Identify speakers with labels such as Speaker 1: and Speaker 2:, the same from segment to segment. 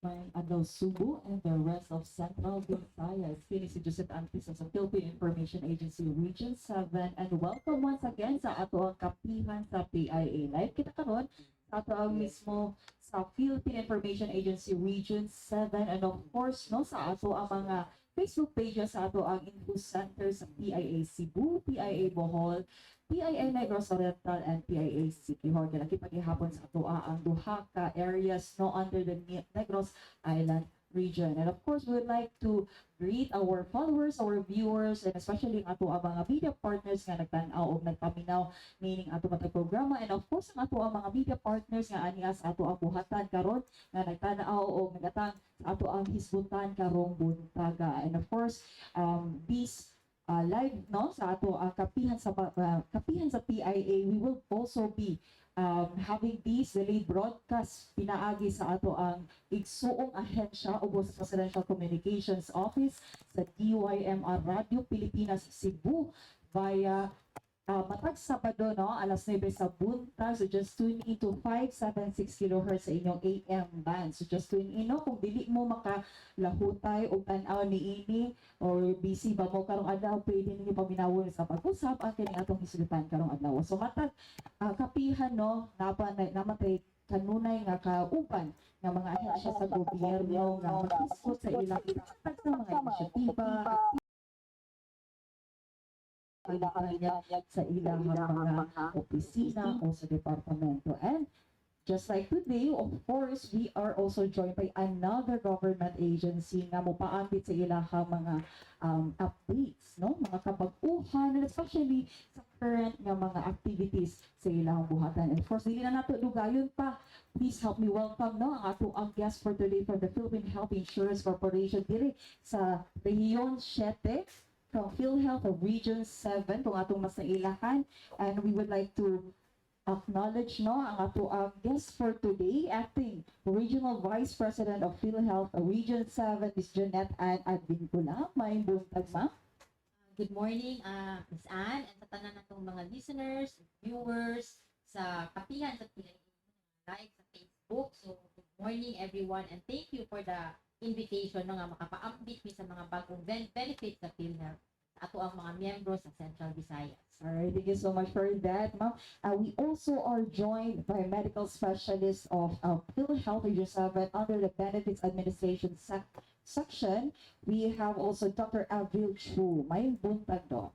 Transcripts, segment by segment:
Speaker 1: Maayong adlaw, Sugbo and the rest of Central Visayas. Kini si Joseph Antis sa Philippine Information Agency Region 7 and welcome once again sa ato ang Kapihan sa PIA. Live kita karon sa ato ang mismo sa Philippine Information Agency Region 7 and of course, no, sa ato ang mga Facebook pages sa ato ang Info Center sa PIA Cebu, PIA Bohol, PIA Negros Oriental and PIA Siquijor. Kaya sa ato ang duha ka areas, no, under the Negros Island region. And of course, we would like to greet our followers, our viewers, and especially ang ato ang mga media partners nga nagtan-aw o nagpaminaw meaning ato matag programa, and of course ang ato ang mga media partners nga ania sa ato ang buhatan karon nga nagtan-aw o nagatang sa ato ang hisgutan karong buntaga. And of course, these live, no, sa ato ang kapihan sa PIA, we will also be having this delayed broadcast pinaagi sa ato ang igsuong ahensya ubos sa Presidential Communications Office sa DYMR Radio Pilipinas Cebu via matag Sabado, no, alas 9 sa buntag. So just tune in to 576 kHz sa inyong AM band. So just tune in, no, kung dili mo makalahutay o tan-aw niini or busy ba mo karong adlaw, pwede ninyo paminawon sa pag-usap ang kining atong hisgutan karong adlaw. So matag kapihan, no, napa na namatay kanunay nga kauban nga mga ahensya sa gobyerno nga maghisgot sa ilang ihatag sa mga inisyatiba sa ilang mga opisina o sa departamento. And just like today, of course, we are also joined by another government agency nga mopaambit sa ilang mga updates, no? Mga kabag-uhan, and especially sa current nga mga activities sa ilang buhatan. And of course, dili na nato dugayon pa. Please help me welcome, no, ang ato ang guest for today from the Philippine Health Insurance Corporation diri sa Rehiyon 7, from PhilHealth of Region 7 kung atong mas nailahan. And we would like to acknowledge, no, ang ato ang guest for today, acting Regional Vice President of PhilHealth Region 7, Ms. Jeanette Ann Advincula. Maayong buntag, ma'am.
Speaker 2: Good morning, Ms. Ann, and sa tanan natong mga listeners, viewers sa Kapihan sa PIA live sa Facebook. So, good morning, everyone, and thank you for the invitation, no, nga makapaambit mi sa mga bagong benefits sa PhilHealth sa ato ang mga miyembro sa Central Visayas.
Speaker 1: All right, thank you so much for that, ma'am. We also are joined by a medical specialist of PhilHealth Region 7 under the Benefits Administration section. We have also Dr. Avril Chu. Maayong buntag, Doc.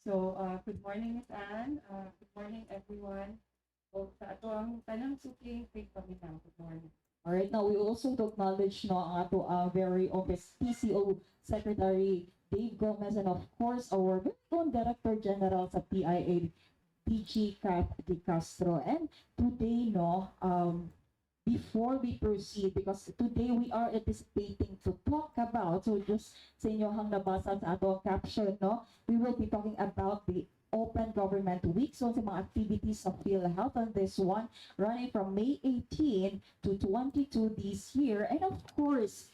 Speaker 3: So, good morning, Miss Anne. Good morning, everyone. O, sa ato ang tanang suking paminaw. Good morning.
Speaker 1: All right, now we also to acknowledge, no, ang ato very own PCO Secretary Dave Gomez and of course our very own Director General sa PIA, DG Kat De Castro. And today, no, before we proceed, because today we are anticipating to talk about, so just sa inyo hang nabasa sa ato ang caption, no, we will be talking about the Open Government Week. So, sa mga activities sa PhilHealth on this one, running from May 18 to 22 this year. And of course,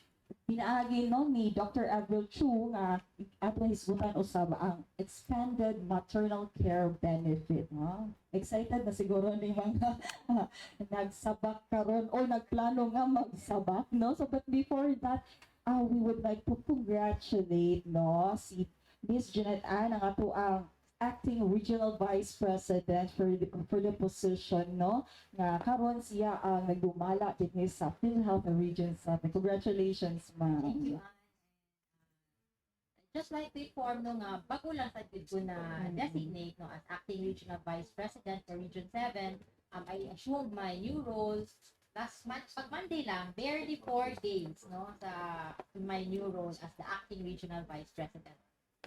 Speaker 1: pinaagi, no, ni Dr. Avril Chu nga atong hisgutan usab ang expanded maternal care benefit. No? Excited na siguro ni mga nagsabak karon o nagplano nga magsabak, no? So but before that, we would like to congratulate, no, si Miss Jeanette Ann, ang ato ang acting regional vice president for the position, no, nga karon siya ang nagdumala dinhi sa PhilHealth Region 7. Congratulations, ma'am.
Speaker 2: Thank you, Ann. Just like to inform, no, nga bago lang sa gid ko na designate, no, as acting regional vice president for Region 7. I assumed my new role last month, pag Monday lang, barely 4 days, no, sa my new role as the acting regional vice president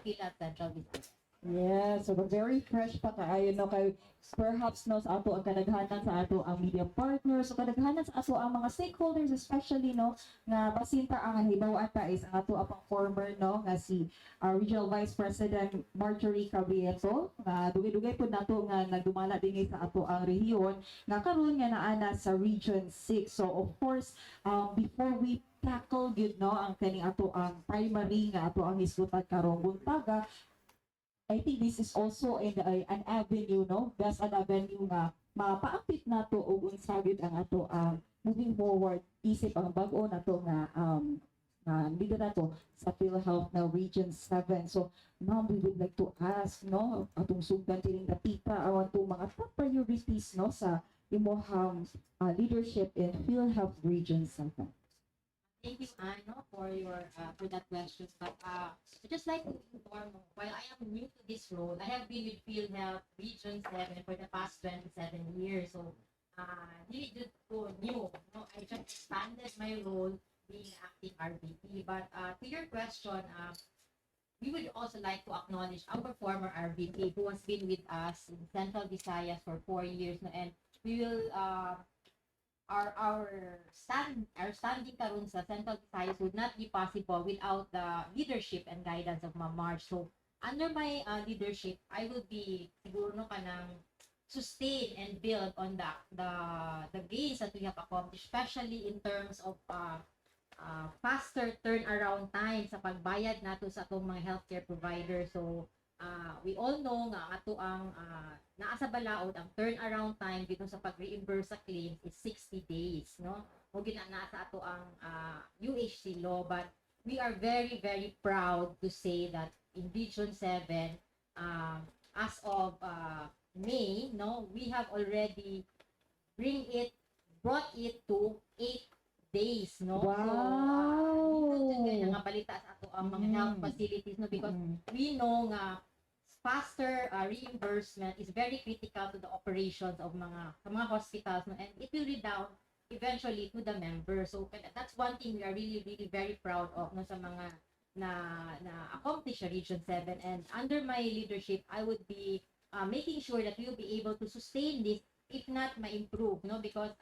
Speaker 2: PhilHealth Central Visayas.
Speaker 1: Yeah, so very fresh pa kaayo, no, kay perhaps, no, sa ato ang kadaghanan sa ato ang media partners, so kadaghanan sa ato ang mga stakeholders, especially, no, nga basinta ang hibaw ta is ang ato apang former, no, nga si Regional Vice President Marjorie Cabrieto nga dugay-dugay pud nato nga nagdumala dinhi sa ato ang rehiyon nga karon nga naa na sa Region 6. So of course, before we tackle gyud, no, ang kaning ato ang primary nga ato ang hisgutan karong buntaga, I think this is also in an avenue, no? Best an avenue nga mapaapit nato og unsa gyud ang ato ang moving forward isip ang bag-o nato nga nga liderato sa PhilHealth na Region 7. So, ma'am, we would like to ask, no, atong sugdan kining dapita ang atong mga top priorities, no, sa imuhang leadership in PhilHealth Region 7.
Speaker 2: Thank you, Ano, for that question. But I'd just like to inform you, while I am new to this role, I have been with PhilHealth Region 7 for the past 27 years. So, dili jud ko new. No? I just expanded my role being acting RVP. But to your question, we would also like to acknowledge our former RVP who has been with us in Central Visayas for 4 years. No? And we will our standing karon sa Central Visayas would not be possible without the leadership and guidance of Ma'am Marge. So under my leadership, I will be siguro, no, kanang sustain and build on the gains that we have accomplished, especially in terms of faster turnaround time sa pagbayad nato sa atong mga healthcare providers. So we all know nga ato ang naa sa balaod, ang turnaround time dito sa pag-reimburse sa claims is 60 days, no? Mao gyud na naa sa ato ang UHC law, but we are very, very proud to say that in Region 7, as of May, no, we have already bring it brought it to 8 days, no? So dito nga balita sa ato ang mga health facilities, no, because we know nga faster reimbursement is very critical to the operations of mga sa mga hospitals, no, and it will redound eventually to the members. So that's one thing we are really, really very proud of, no, sa mga na na accomplish sa Region 7. And under my leadership, I would be making sure that we will be able to sustain this, if not ma-improve, no, because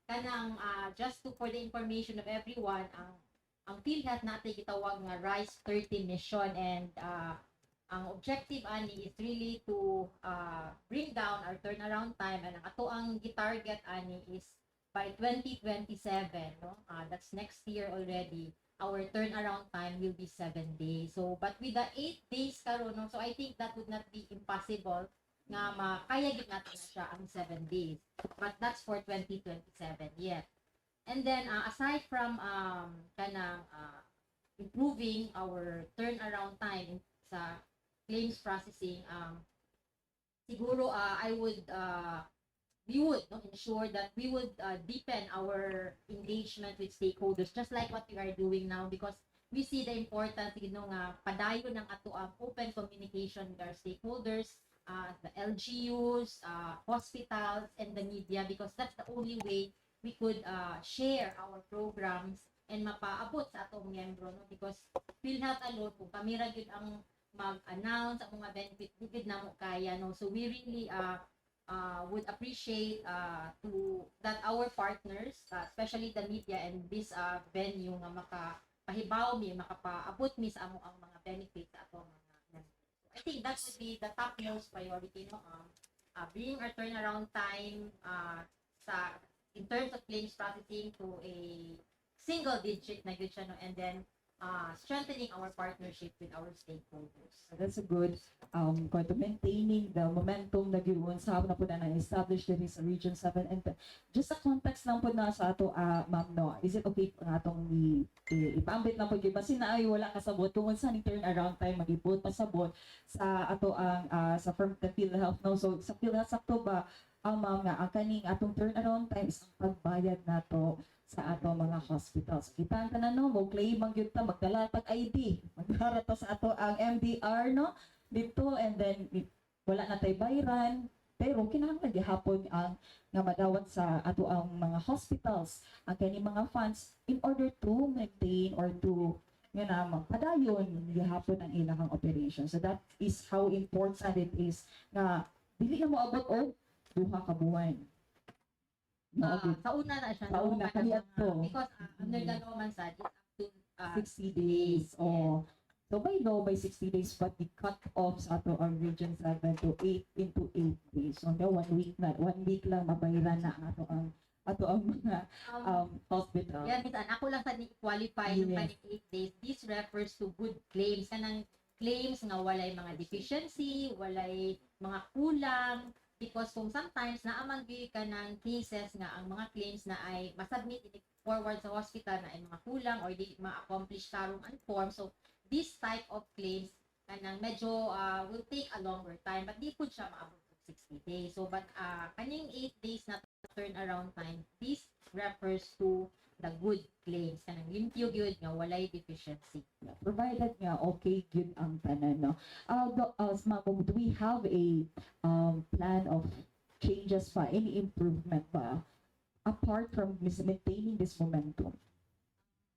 Speaker 2: kanang just to for the information of everyone, ang PhilHealth natin gitawag nga RISE 30 mission, and ang objective ani is really to bring down our turnaround time, and ang ato ang gi-target ani is by 2027, no, that's next year already, our turnaround time will be 7 days. So but with the 8 days karon, no, so I think that would not be impossible nga makaya gyud natin na siya ang 7 days, but that's for 2027 yet. And then aside from kanang improving our turnaround time sa claims processing, siguro I would we would, no, ensure that we would deepen our engagement with stakeholders, just like what we are doing now, because we see the importance nga padayon ng ato ang open communication with our stakeholders, the LGUs, hospitals and the media, because that's the only way we could share our programs and mapaabot sa atong miyembro, no, because PhilHealth alone, kung kami ra gyud ang mag-announce ang mga benefit, di gyud namo kaya, no? So we really would appreciate to that our partners, especially the media and this venue, nga makapahibaw mi, makapaabot mi sa amo ang mga benefits sa atong mga members. So I think that would be the topmost priority, no, bringing our turnaround time sa in terms of claims processing to a single digit na gyud siya, no, and then strengthening our partnership with our stakeholders.
Speaker 1: So that's a good kwento, maintaining the momentum na gyud sa na po na na-establish diri sa Region 7. And just a context lang po na sa ato, ma'am, no, is it okay nga atong ipaambit lang po gyud basin na ay wala kasabot kung unsa ning turnaround time, magibot pasabot sa ato ang sa from the PhilHealth, no? So sa PhilHealth, sakto ba ang ma'am nga ang kaning atong turnaround time is ang pagbayad nato sa ato mga hospitals? Kita ang tanan, no, mo claim man gyud ta, magdala tag ID, magdara ta sa ato ang MDR, no, dito, and then wala na tay bayran, pero kinahanglan gihapon ang nga madawat sa ato ang mga hospitals ang kani mga funds in order to maintain or to nga na magpadayon gihapon ang ilahang operation. So that is how important it is nga dili na moabot og 2 ka buwan. No,
Speaker 2: Sa una na siya,
Speaker 1: Sa
Speaker 2: no?
Speaker 1: una,
Speaker 2: Kanang
Speaker 1: kaniadto.
Speaker 2: Because under the law man sad, it's up to
Speaker 1: 60 days. Oh. So by law, by 60 days, but the cut off sa ato ang Region 7 to 8 into 8 days. So the one week na, one week lang mabayaran na ang ato ang mga hospital.
Speaker 2: Yeah, minsan ako lang sa ni-qualify yung kaning 8 days. This refers to good claims. Kanang claims nga walay mga deficiency, walay mga kulang. Because kung sometimes naa man gyud ka ng cases nga ang mga claims na ay masubmit forward sa hospital na ay mga kulang or di ma-accomplish tarong ang form. So this type of claims kanang medyo will take a longer time, but di pud siya maabot og 60 days. So but kaning 8 days na turnaround time, this refers to the good claims, kanang limpyo gyud nga walay deficiency.
Speaker 1: Yeah, provided nga okay gyud ang tanan, no? Ma'am, do we have a plan of changes pa, any improvement pa apart from maintaining this momentum?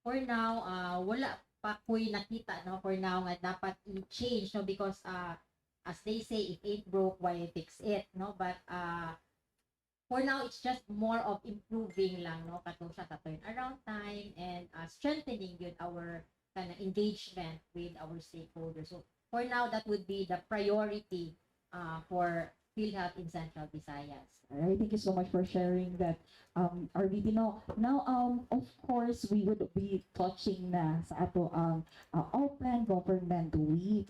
Speaker 2: For now, wala pa ko'y nakita, no, for now nga dapat i-change, no, because as they say, if ain't broke, why fix it, no? But for now, it's just more of improving lang, no, katong siya sa turnaround time and strengthening yun our kana engagement with our stakeholders. So for now, that would be the priority for PhilHealth in Central Visayas.
Speaker 1: All right, thank you so much for sharing that, RVP. No, now, of course, we would be touching na sa ato ang Open Government Week.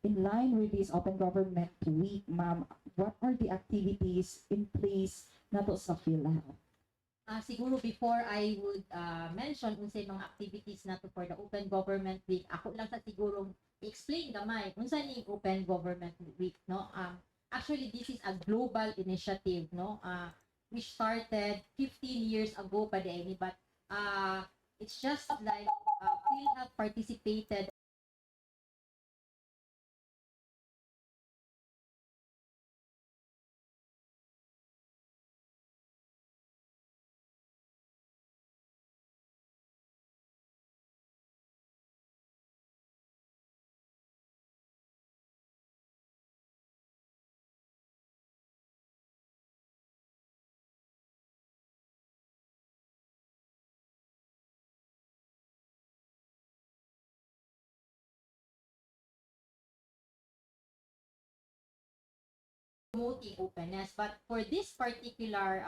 Speaker 1: In line with this Open Government Week, ma'am, what are the activities in place nato sa PhilHealth?
Speaker 2: Siguro before I would mention unsay mga activities nato for the Open Government Week, ako lang sa siguro i-explain gamay unsa ni Open Government Week, no? Actually, this is a global initiative, no? Which started 15 years ago pa diay ni, but it's just like PhilHealth participated promoting openness. But for this particular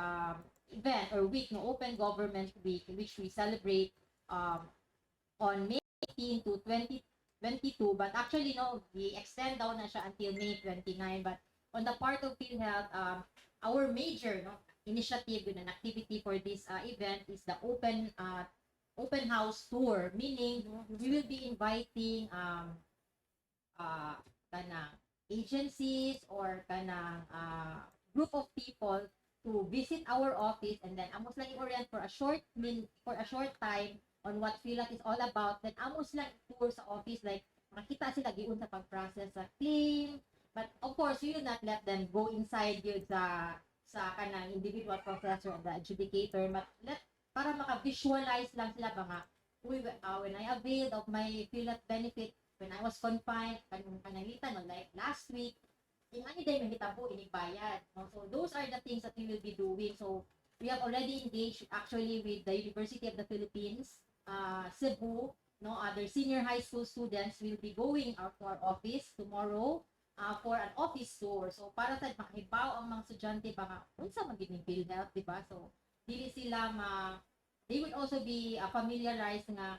Speaker 2: event or week, no, Open Government Week, which we celebrate on May 18 to 2022, but actually, no, we extend down na siya until May 29. But on the part of PhilHealth, our major, no, initiative and an activity for this event is the open house tour, meaning we will be inviting kanang agencies or kanang group of people to visit our office, and then amo lang i-orient for a short time on what PhilHealth is all about. Then amo lang tour sa office, like makita sila giun sa pag-process sa claim. But of course, we will not let them go inside yun sa kanang individual processor or the adjudicator, but let para maka-visualize lang sila ba nga, uy, when I availed of my PhilHealth benefit when I was confined kanang kananglitan, no, like last week, yung ano day mahitabo inig bayad, no? So those are the things that we will be doing. So we have already engaged actually with the University of the Philippines Cebu, no? Other senior high school students will be going out to our office tomorrow for an office tour. So para sa makahibaw ang mga estudyante ba nga unsa man gid ning PhilHealth, di ba? So dili sila ma they would also be familiarized nga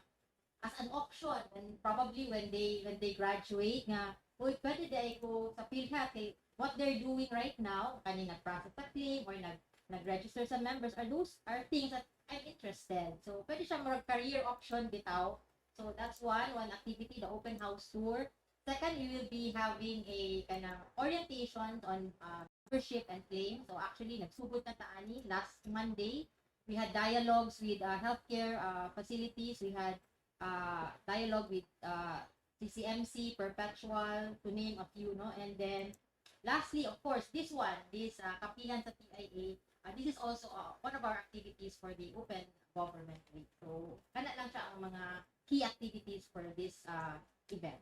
Speaker 2: as an option, and probably when they graduate nga, uy, pwede diay ko sa PhilHealth kay what they're doing right now, kani nag-process sa claim or nag-register sa members, are those are things that I'm interested. So pwede siya murag career option bitaw. So that's one activity, the open house tour. Second, we will be having a kanang orientation on membership and claim. So actually, nagsugod na ta ani last Monday. We had dialogues with healthcare facilities. We had dialogue with CCMC, Perpetual, to name a few, no? And then, lastly, of course, this one, this Kapihan sa PIA, this is also one of our activities for the Open Government Week. So, kana lang siya ang mga key activities for this event.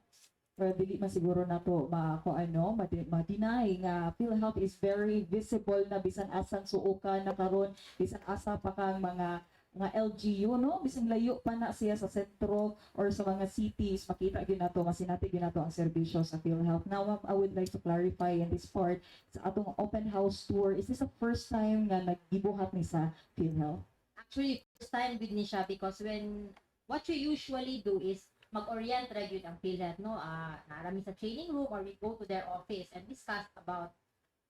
Speaker 1: Pero dili man siguro nato ma ko ano ma-deny nga PhilHealth is very visible na bisan asang suokan na karon, bisan asa pa kang mga LGU, no, bisan layo pa na siya sa sentro or sa mga cities, makita gyud nato, masinati gyud nato ang serbisyo sa PhilHealth. Now, ma'am, I would like to clarify in this part sa atong open house tour, is this the first time nga naggibuhat ni sa PhilHealth?
Speaker 2: Actually, first time with ni siya because when what you usually do is mag-orient ra gyud ang PhilHealth, no? Naa ra mi sa training room or we go to their office and discuss about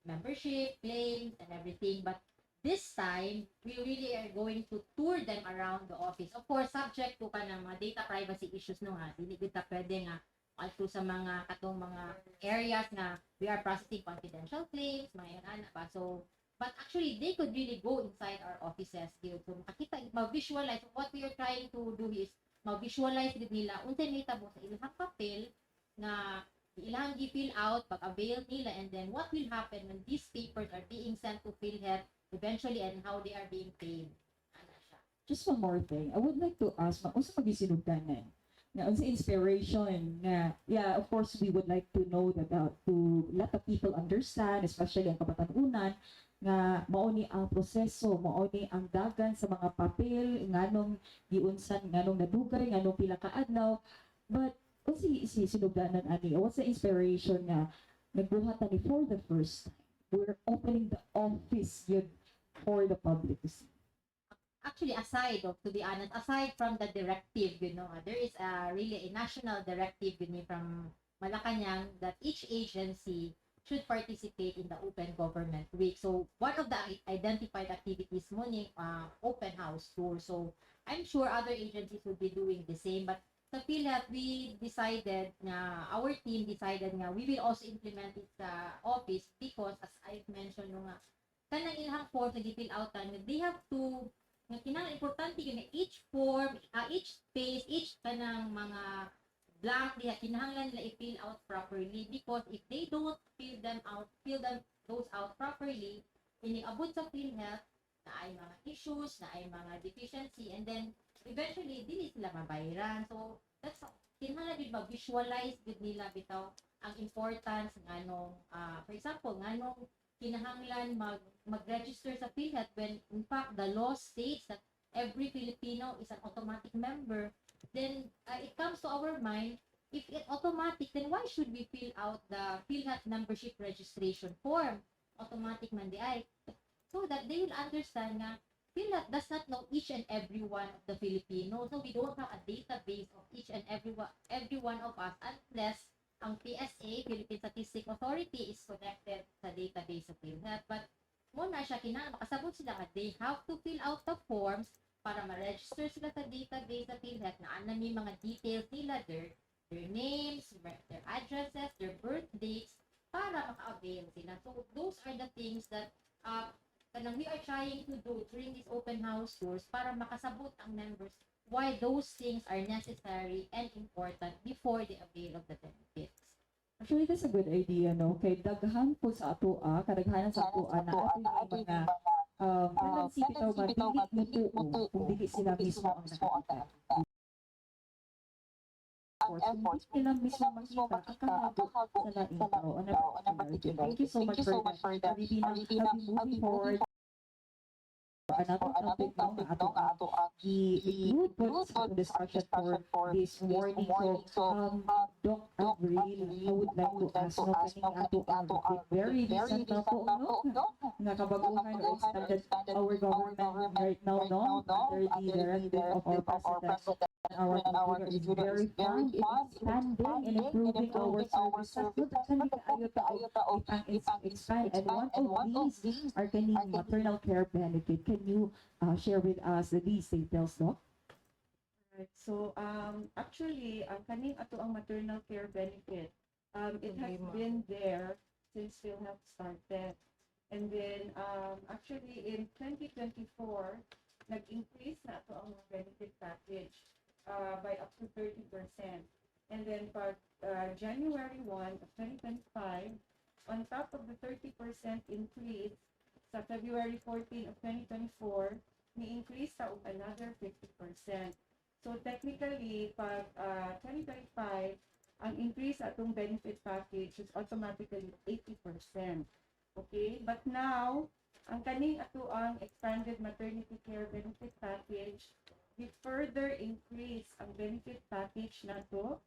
Speaker 2: membership, claims, and everything. But this time, we really are going to tour them around the office. Of course, subject to kanang mga data privacy issues, no, ha. Dili gud ta pwede nga adto sa mga katong mga areas nga we are processing confidential claims, mga ana ba. So, but actually, they could really go inside our offices gyud. So, makakita, ma-visualize. What we are trying to do is ma-visualize gid nila unsay nahitabo sa ilang papel nga ilang gi-fill out pag-avail nila and then what will happen when these papers are being sent to PhilHealth eventually and how they are being paid. Ana siya.
Speaker 1: Just one more thing. I would like to ask, ma unsa magisinugdanan? Nga unsa inspiration nga, yeah, of course we would like to know that to let the people understand, especially ang kabatan-unan, nga mao ni ang proseso, mao ni ang dagan sa mga papel, nganong giunsan, nganong nadugay, nganong pila ka adlaw. But unsa si sinugdanan ani? What's the inspiration nga nagbuhat ani for the first time? We're opening the office yun for the public to see.
Speaker 2: Actually, aside of, to be honest, aside from the directive, there is a really a national directive from Malacanang that each agency should participate in the Open Government Week. So one of the identified activities mao ning open house tour. So I'm sure other agencies will be doing the same, but sa PhilHealth, we decided na, our team decided nga we will also implement it sa office because, as I've mentioned, no, nga kanang ilang form na gi-fill out, they have to, nga kinahanglan importante yun nga each form, each space, each kanang mga blank diha, kinahanglan nila i-fill out properly because if they don't fill them those out properly, iniabot sa PhilHealth naay mga issues, naay mga deficiency, and then eventually dili sila mabayaran. So that's kinahanglan gid ma-visualize gid nila bitaw ang importance nganong for example, nganong kinahanglan mag-register sa PhilHealth when in fact the law states that every Filipino is an automatic member. Then it comes to our mind, if it automatic, then why should we fill out the PhilHealth membership registration form? Automatic man diay. So that they will understand nga PhilHealth does not know each and every one of the Filipinos. So we don't have a database of each and every one of us unless ang PSA, Philippine Statistic Authority, is connected sa database of PhilHealth. But mao na siya, kinahanglan makasabot sila nga they have to fill out the forms para ma-register sila sa database sa PhilHealth na ana ni mga details nila, their names, their addresses, their birth dates, para maka-avail sila. So those are the things that kanang we are trying to do during these open house tours para makasabot ang members why those things are necessary and important before they avail of the benefits.
Speaker 1: Actually, that's a good idea, no? Kay daghan po sa atoa, kadaghanan sa atoa na ato yung mga tendency bitaw nga dili motuo kung dili sila mismo ang nakakita. Or kung dili nila mismo makita ang kahabo sa laing tao on a particular. Thank you so much for that. Aribina, I'll be moving forward another topic, no, nga ato ang i-include po sa atong discussion for this morning. So, Doc Avril, I would like to ask, no, kaning ato ang very recent na po, no, nga kabaguhan or expanded our government right now, no, under the directive of our president, our computer is very fond in expanding and improving our services. No, daghan kaayo tao ipang expand, and one of these are kaning maternal care benefit. Can you share with us these details, Doc?
Speaker 3: Right. So actually, ang kaning ato ang maternal care benefit, it has
Speaker 4: Problema.
Speaker 3: Been there since PhilHealth started. And then actually in 2024, nag-increase na ato ang benefit package by up to 30%. And then pag January 1 of 2025, on top of the 30% increase sa February 14 of 2024, ni-increase sa og another 50%. So technically, pag 2025, ang increase sa atong benefit package is automatically 80%. Okay? But now, ang kaning ato ang expanded maternity care benefit package, we further increase ang benefit package nato,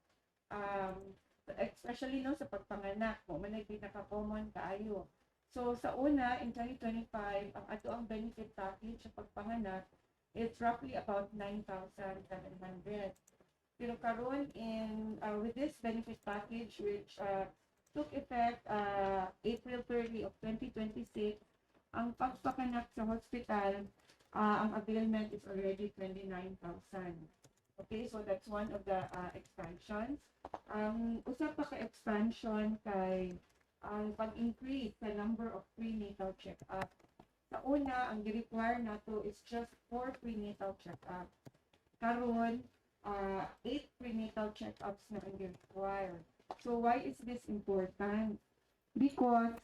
Speaker 3: especially, no, sa pagpanganak mao man ay pinaka-common kaayo. So sa una, in 2025, ang ato ang benefit package sa pagpanganak is roughly about 9,700. Pero karon in with this benefit package which took effect April 30 of 2026. Ang pagpakanak sa hospital, ang availment is already 29,000. Okay, so that's one of the expansions. Ang usa pa ka expansion kay ang pag-increase sa number of prenatal check-up. Sa una, ang gi-require nato is just four prenatal check-up. Karon, eight prenatal check-ups na ang gi-require. So why is this important? Because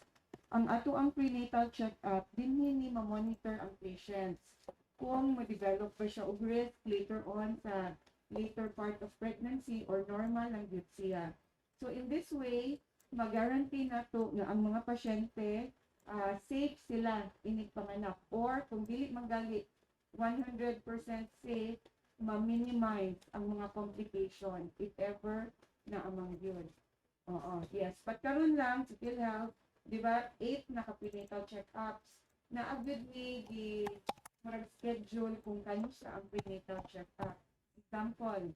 Speaker 3: ang ato ang prenatal check-up, dinhi ni ma-monitor ang patients kung ma-develop ba siya og risk later on sa later part of pregnancy or normal lang gyud siya. So in this way, mag-guarantee nato nga ang mga pasyente, safe sila inig panganak or kung dili man gali 100% safe, ma-minimize ang mga complication if ever na amang yun. Oo, yes. But karon lang sa PhilHealth, di ba, eight na ka prenatal check-ups na agad ni gi murag schedule kung kanus-a ang prenatal check-up. Example,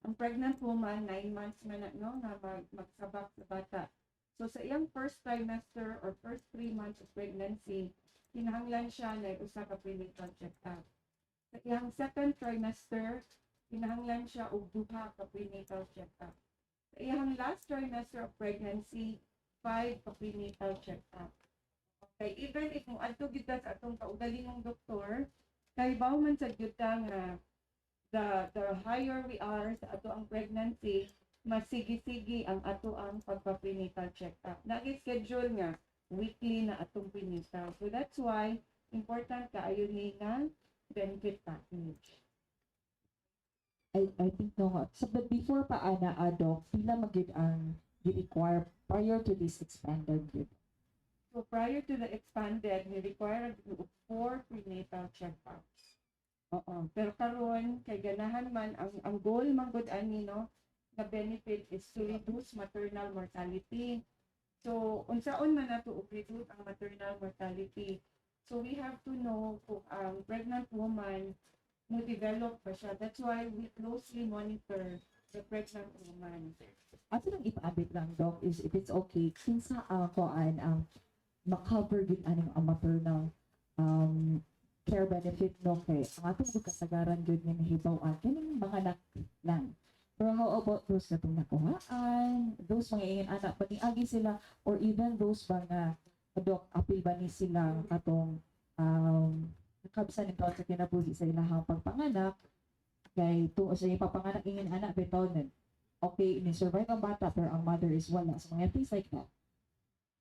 Speaker 3: ang pregnant woman, 9 months man na, no, nga magsabak sa bata. So sa iyang first trimester or first 3 months of pregnancy, kinahanglan siya na usa ka prenatal check-up. Sa iyang second trimester, kinahanglan siya og duha ka prenatal check-up. Sa iyang last trimester of pregnancy, five ka prenatal check-up. Okay, even if mo adto gyud ta sa atong kaugalingong doktor, kay baw man sad gyud ta nga the higher we are sa ato ang pregnancy, mas sige-sige ang ato ang pagpa-prenatal check-up. Nag-schedule nga weekly na atong prenatal. So that's why important kaayo ni nga benefit package.
Speaker 1: I think, no, so but before pa ana, Doc, pila magyud ang gi-require prior to this expanded gyud?
Speaker 3: So prior to the expanded, we require og four prenatal check-ups. Oo. Pero karon kay ganahan man ang goal man gud ani, no, the benefit is to reduce maternal mortality. So unsaon man nato og reduce ang maternal mortality? So we have to know kung ang pregnant woman mo develop ba siya. That's why we closely monitor the pregnant woman.
Speaker 1: Ato lang ipaabit lang, Doc, is if it's okay, kinsa ang kuan ang ma-cover gyud aning ang maternal care benefit, no, kay ang atong gyud kasagaran gyud nga nahibaw-an kining mga anak lang. Pero how about those katong nakuhaan, those mga ingon ana pa agi sila, or even those ba nga, Doc, apil ba ni sila katong nakabsan nito sa kinabuhi sa ilahang pagpanganak, kay tuo sa iyang papanganak ingon ana bitaw nun, okay ni survive ang bata pero ang mother is wala, so mga things like that?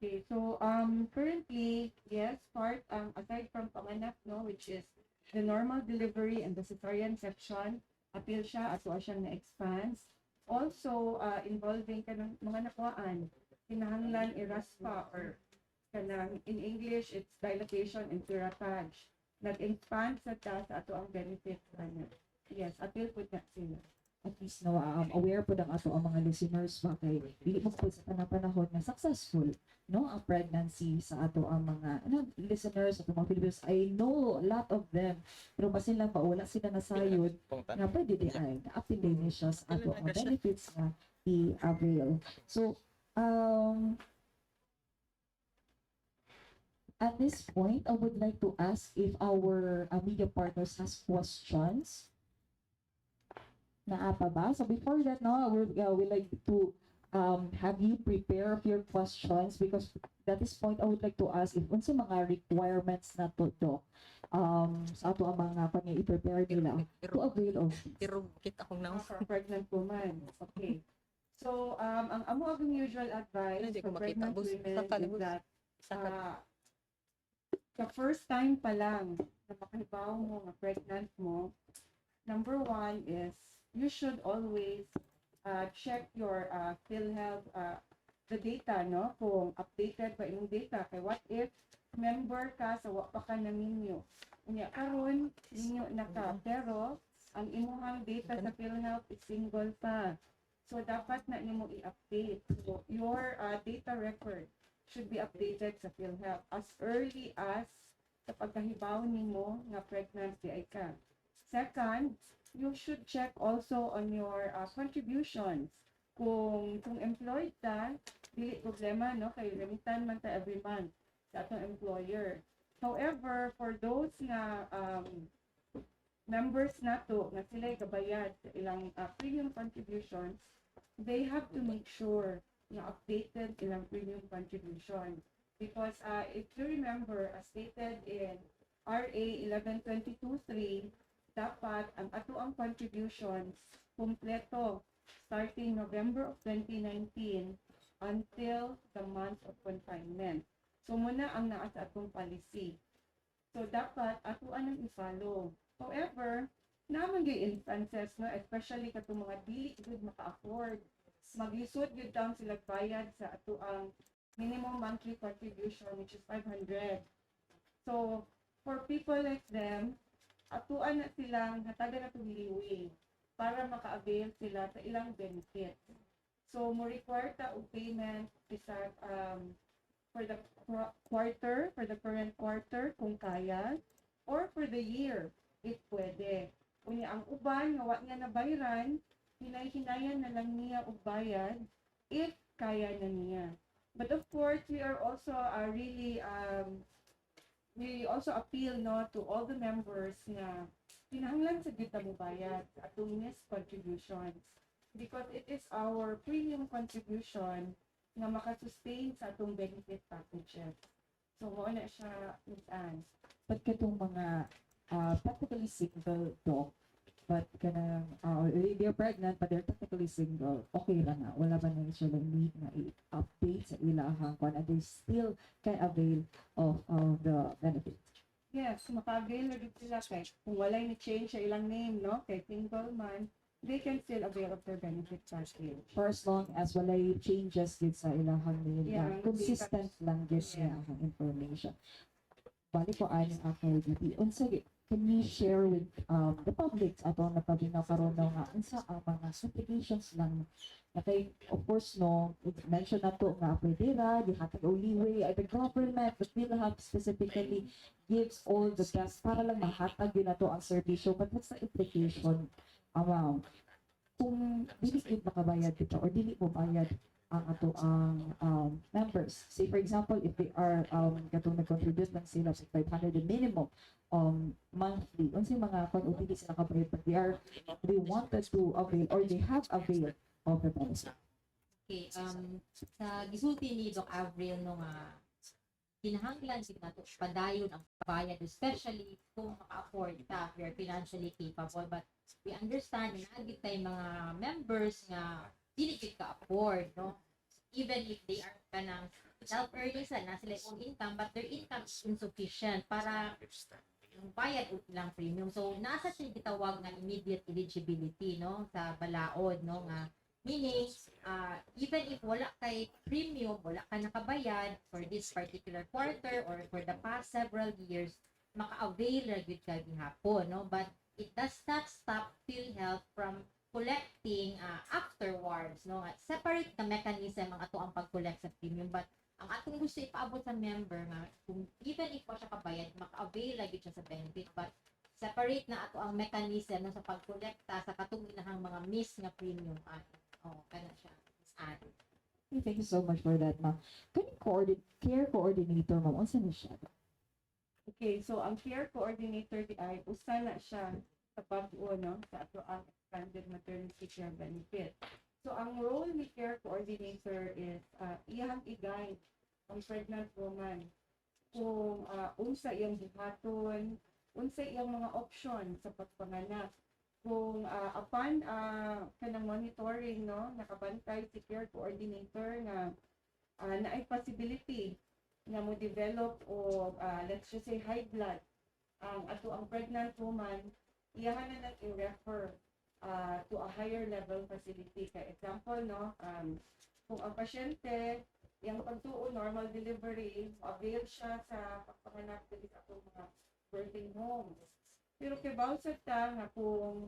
Speaker 3: Okay, so currently, yes, part aside from panganak, no, which is the normal delivery and the cesarean section, apil siya ato siyang na-expands. Also, involving kanang mga nakuhaan, kinahanglan iraspa or kanang in English it's dilatation and curettage. Nag-expand sa ta sa ato ang benefits ana. Yes, apil pud na sila.
Speaker 1: At least, no, aware po ang ato ang mga listeners ba, kay dili mo po sa tanang panahon na successful, no, ang pregnancy sa ato ang mga ano, listeners at mga Filipinos. I know a lot of them, pero basin lang pa wala sila nasayod nga pwede di ay na-apil din siya sa ato ang benefits nga i-avail. So at this point, I would like to ask if our media partners has questions. Naa pa ba? So before that, no, we like to have you prepare of your questions because at this point, I would like to ask if unsa mga requirements na to, Doc, sa ato ang mga kanya i-prepare nila to avail of this.
Speaker 4: Pero kita akong naong.
Speaker 3: For pregnant woman. Okay. So, ang amo akong usual advice
Speaker 4: Hindi ko
Speaker 3: for
Speaker 4: makita,
Speaker 3: pregnant
Speaker 4: boss.
Speaker 3: women
Speaker 4: Saka,
Speaker 3: is
Speaker 4: boss.
Speaker 3: that
Speaker 4: Saka,
Speaker 3: the first time pa lang na makahibaw mo nga pregnant mo, number one is you should always check your PhilHealth, the data, no? Kung updated ba imong data. Kay what if member ka sa wa pa ka naminyo? Unya karon minyo na ka, pero ang imuhang data sa PhilHealth is single pa. So dapat na nimo i-update. So your data record should be updated sa PhilHealth as early as sa pagkahibaw nimo nga pregnant diay ka. Second, you should check also on your contributions. Kung employed ka, dili problema, no, kay remitan man ta every month sa atong employer. However, for those nga members nato nga sila kabayad sa ilang premium contributions, they have to make sure na updated ilang premium contribution. Because if you remember, as stated in RA 11223, dapat ang atoang contributions kumpleto starting November of 2019 until the month of confinement. So mao na ang naa sa atong policy. So dapat atoa nang i-follow. However, naa man gyud instances, no, especially katong mga dili gud maka-afford. Maglisod gyud taon sila bayad sa atoang minimum monthly contribution, which is 500. So for people like them, atoa na silang hatagan nato leeway para maka-avail sila sa ilang benefits. So mo require ta og payment bisag for the quarter, for the current quarter kung kaya, or for the year if pwede. Unya ang uban nga wa niya nabayran, hinay-hinayan na lang niya og bayad if kaya na niya. But of course, we are also really we also appeal, no, to all the members nga kinahanglan sad gyud ta mobayad sa atong missed contributions because it is our premium contribution nga makasustain sa atong benefit packages. So mao na siya, Miss Anne.
Speaker 1: But katong mga practically single, doc, but kanang they're pregnant but they're technically single, okay ra na? Wala ba na sila need na i-update sa ilahang kwan and they still can avail of the benefit?
Speaker 3: Yes, maka-avail na gyud sila kay kung walay ni change sa ilang name, no, kay single man, they can still avail of their benefit package.
Speaker 1: For as long as walay changes gyud sa ilahang name, consistent lang gyud ilahang information. Balik ko ani ako, DP. Unsa can you share with the public ato napaminaw karon, no, nga unsa ang mga implications lang na kay of course, no, mention na to nga pwede ra gihatag og leeway ay the government, but PhilHealth specifically gives all the best para lang mahatag gyud nato ang serbisyo, but what's the implication around kung dili gyud makabayad dito or dili mo bayad ang ato ang members? Say for example, if they are katong nag-contribute lang sila sa 500 minimum monthly, unsay mga kung o dili sila kabayad but they wanted to avail or they have availed of the benefit?
Speaker 2: Okay, sa gisulti ni Doc Avril, no, nga kinahanglan gid nato padayon ang bayad, especially kung maka-afford ta, we are financially capable, but we understand na naa gid tay mga members nga dili gid ka-afford, no, even if they are kanang self-earning sa na sila own income, but their income is insufficient para yung bayad og ilang premium. So nasa siya gitawag nga immediate eligibility, no, sa balaod, no, nga meaning even if wala kay premium, wala ka nakabayad for this particular quarter or for the past several years, maka-avail ra gyud ka gihapon, no? But it does not stop PhilHealth from collecting afterwards, no? Separate na mechanism ang ato ang pag-collect sa premium, but ang atong gusto ipaabot sa member nga kung even if wa siya kabayad, maka-avail ra gyud siya sa benefit, but separate na ato ang mechanism, no, sa pagkolekta sa katong ilahang mga miss nga premium. Oh, kana siya, Miss Anne.
Speaker 1: Thank you so much for that, ma'am. Kaning care coordinator, ma'am, unsa ni siya?
Speaker 3: Okay, so ang care coordinator di ay usa na siya sa bag-o, no, sa ato ang expanded maternity care benefit. So ang role ni care coordinator is iyang i-guide ang pregnant woman kung unsa iyang buhaton, unsa iyang mga option sa pagpanganak. Kung upon kanang monitoring, no, nakabantay si care coordinator nga naay possibility nga mo develop o let's just say high blood ang ato ang pregnant woman, iyahan na nang i-refer to a higher level facility. Kay example, no, kung ang pasyente iyang pagtuo normal delivery, avail siya sa pagpanganak diri sa atong mga birthing homes, pero kay sad ta nga kung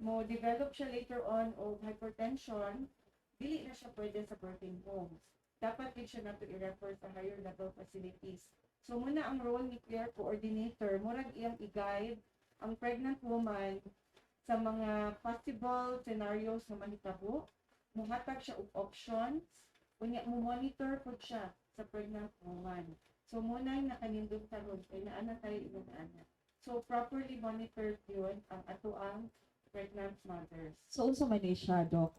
Speaker 3: mo develop siya later on og hypertension, dili na siya pwede sa birthing homes. Dapat din siya nato i-refer sa higher level facilities. So mao na ang role ni care coordinator, murag iyang i-guide ang pregnant woman sa mga possible scenarios na mahitabo, muhatag siya og options. Unya mo monitor pud siya sa pregnant woman. So mao na nakanindot karon kay naa na tayo ingon ana. So properly monitored gyud ang atoang pregnant mothers.
Speaker 1: So unsa man ni siya, Doc,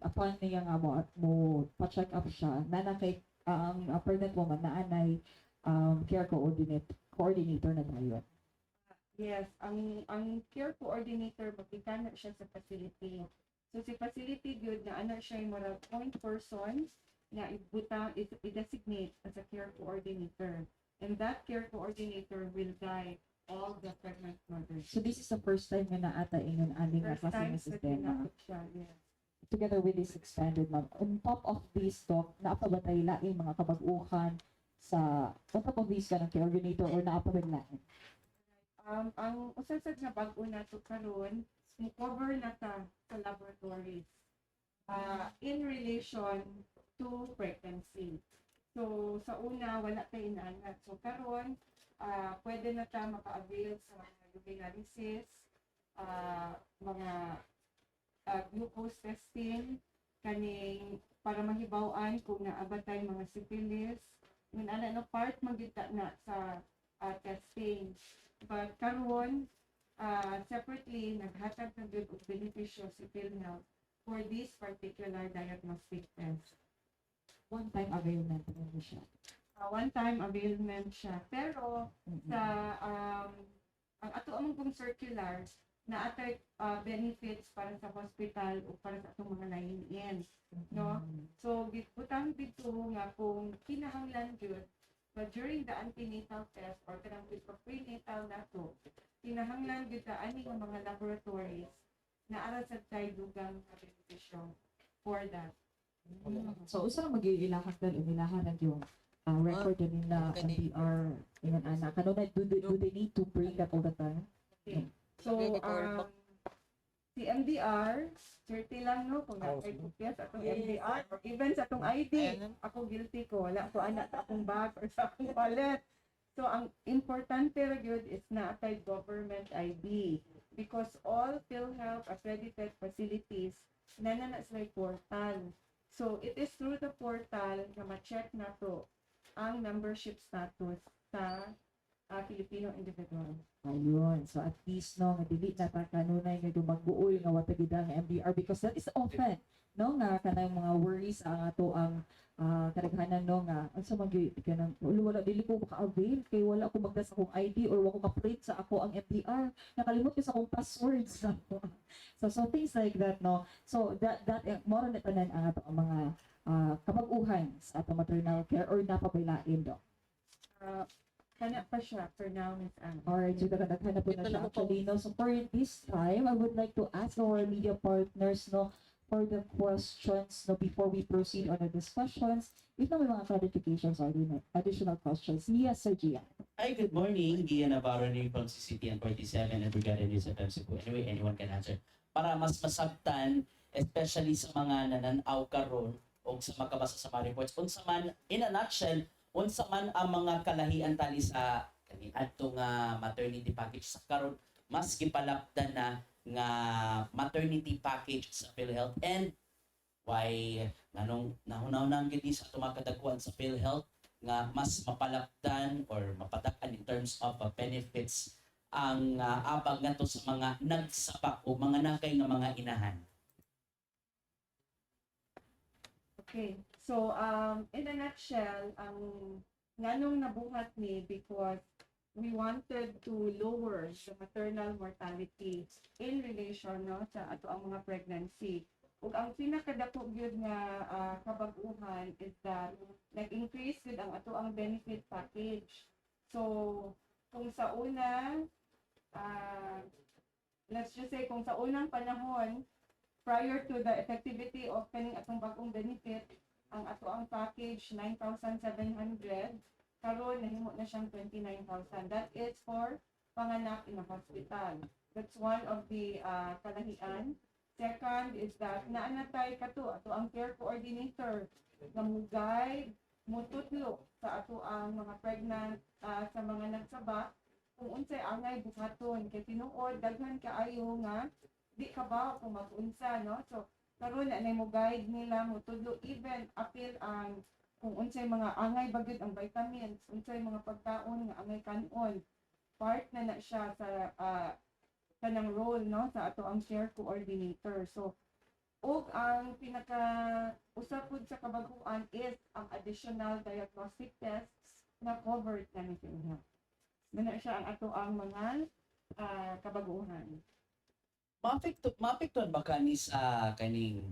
Speaker 1: upon niya nga mo pa-check up siya, na kay ang pregnant woman na anay care coordinator na tayo?
Speaker 3: Yes, ang care coordinator, magikan na siya sa facility. So si facility gyud na ana siya yung murag point person nga ibutang, i-designate as a care coordinator. And that care coordinator will guide all the pregnant mothers.
Speaker 1: So this is the first time nga naa ta ingon ani nga
Speaker 3: First
Speaker 1: klase
Speaker 3: time
Speaker 1: nga
Speaker 3: sa
Speaker 1: sistema.
Speaker 3: Tinapot siya, yes.
Speaker 1: Together with this expanded, ma'am. On top of this, Doc, naa pa ba tayo laing mga kabag-uhan sa on top of this kanang coordinator or naa pa ba lain?
Speaker 3: Ang usa sad nga bag-o nato karon, mo-cover na ta sa laboratories in relation to pregnancy. So sa una, wala tay inana. So karon, pwede na ta maka-avail sa mga urinalysis, mga glucose testing kaning para mahibaw-an kung naa ba tay mga syphilis. Ngun ana no, part man gyud ta na sa testing. But karon, separately naghatag na gyud og benepisyo si PhilHealth for this particular diagnostic test.
Speaker 1: One time availment na siya?
Speaker 3: One time availment siya. Pero sa ang ato among kong circular na atay benefits para sa hospital o para sa atong mga lying-in, no? So gibutang dito nga kung kinahanglan gyud, but during the antenatal test or kanang with prenatal nato, kinahanglan gyud ta ani nga mga laboratories, na ara sad tay dugang nga benepisyo for that.
Speaker 1: So usa ra mag-iilahak dal inilahan na yung record din nila MDR ingon ana kanunay do they need to bring that all the time?
Speaker 3: Okay. So, si MDR, swerte lang, no, kung naa kay kopya sa atong MDR or even sa atong ID. Ako, guilty ko, wala ko ana sa akong bag or sa akong wallet. So, ang importante ra gyud is naa kay government ID because all PhilHealth accredited facilities na na sila portal. So, it is through the portal na ma-check nato ang membership status sa Filipino individual.
Speaker 1: Ayun. So at least, no, nga dili na ta kanunay nga dumagbuoy nga wa ta gid ang MDR because that is often, no, nga kanang mga worries ang ato ang kadaghanan, no, nga unsa man gyud kanang wala, wala, dili ko maka-avail kay wala ko magda sa akong ID or wa ko ka-print sa ako ang MDR, nakalimot ko sa akong passwords. So things like that, no? So that that eh, mao ra na tanan ang ato ang mga kabag-uhan sa atong maternal care or naa pa bay lain, Doc?
Speaker 3: Kana pa siya for now, Miss Anne.
Speaker 1: Alright, so daghan na po na
Speaker 4: Ito
Speaker 1: siya
Speaker 4: na po.
Speaker 1: actually, no? So for this time, I would like to ask our media partners, no, for the questions, no, before we proceed on the discussions, if na may mga clarifications or additional questions. Yes, Sir Gian.
Speaker 5: Hi, good morning. Gian Navarro ni from CCTN 47 and Brigada News FM Cebu. Anyway, anyone can answer. Para mas masabtan, especially sa mga nananaw karon o sa makabasa sa mga reports, unsa man, in a nutshell, unsa man ang mga kalahian tali sa kani adto nga maternity package sa karon mas gipalapdan na nga maternity package sa PhilHealth and why, nganong nahunahunang gid sa atong mga kadakuan sa PhilHealth nga mas mapalapdan or mapadak-an in terms of benefits ang abag ngadto sa mga nagsabak o mga nakay nga mga inahan?
Speaker 3: Okay. So, in a nutshell, ang nganong nabuhat ni because we wanted to lower the maternal mortality in relation, no, sa ato ang mga pregnancy. Ug ang pinakadako gyud nga kabag-uhan is that nag-increase gyud ang ato ang benefit package. So, kung sa una, let's just say kung sa unang panahon prior to the effectivity of kaning atong bagong benefit, ang ato ang package 9,700, karon nahimo na siyang 29,000. That is for panganak in a hospital. That's one of the kalahian. Second is that naa na tay kato ato ang care coordinator nga mo-guide, mutudlo sa ato ang mga pregnant, sa mga nagsabak kung unsay angay buhaton kay tinuod daghan kaayo nga di ka ba kung mag-unsa, no? So Karon na mo guide nila, mo tudlo, even apil ang kung unsay mga angay ba gyud ang vitamins, unsay mga pagkaon nga angay kanon. Part na na siya sa kanang role, no, sa ato ang share coordinator. So ug ang pinaka usa pud sa kabaguan is ang additional diagnostic tests na covered na ni PhilHealth. Mao na siya ang ato ang mga kabaguhan.
Speaker 5: Maapektuhan ba kani sa kaning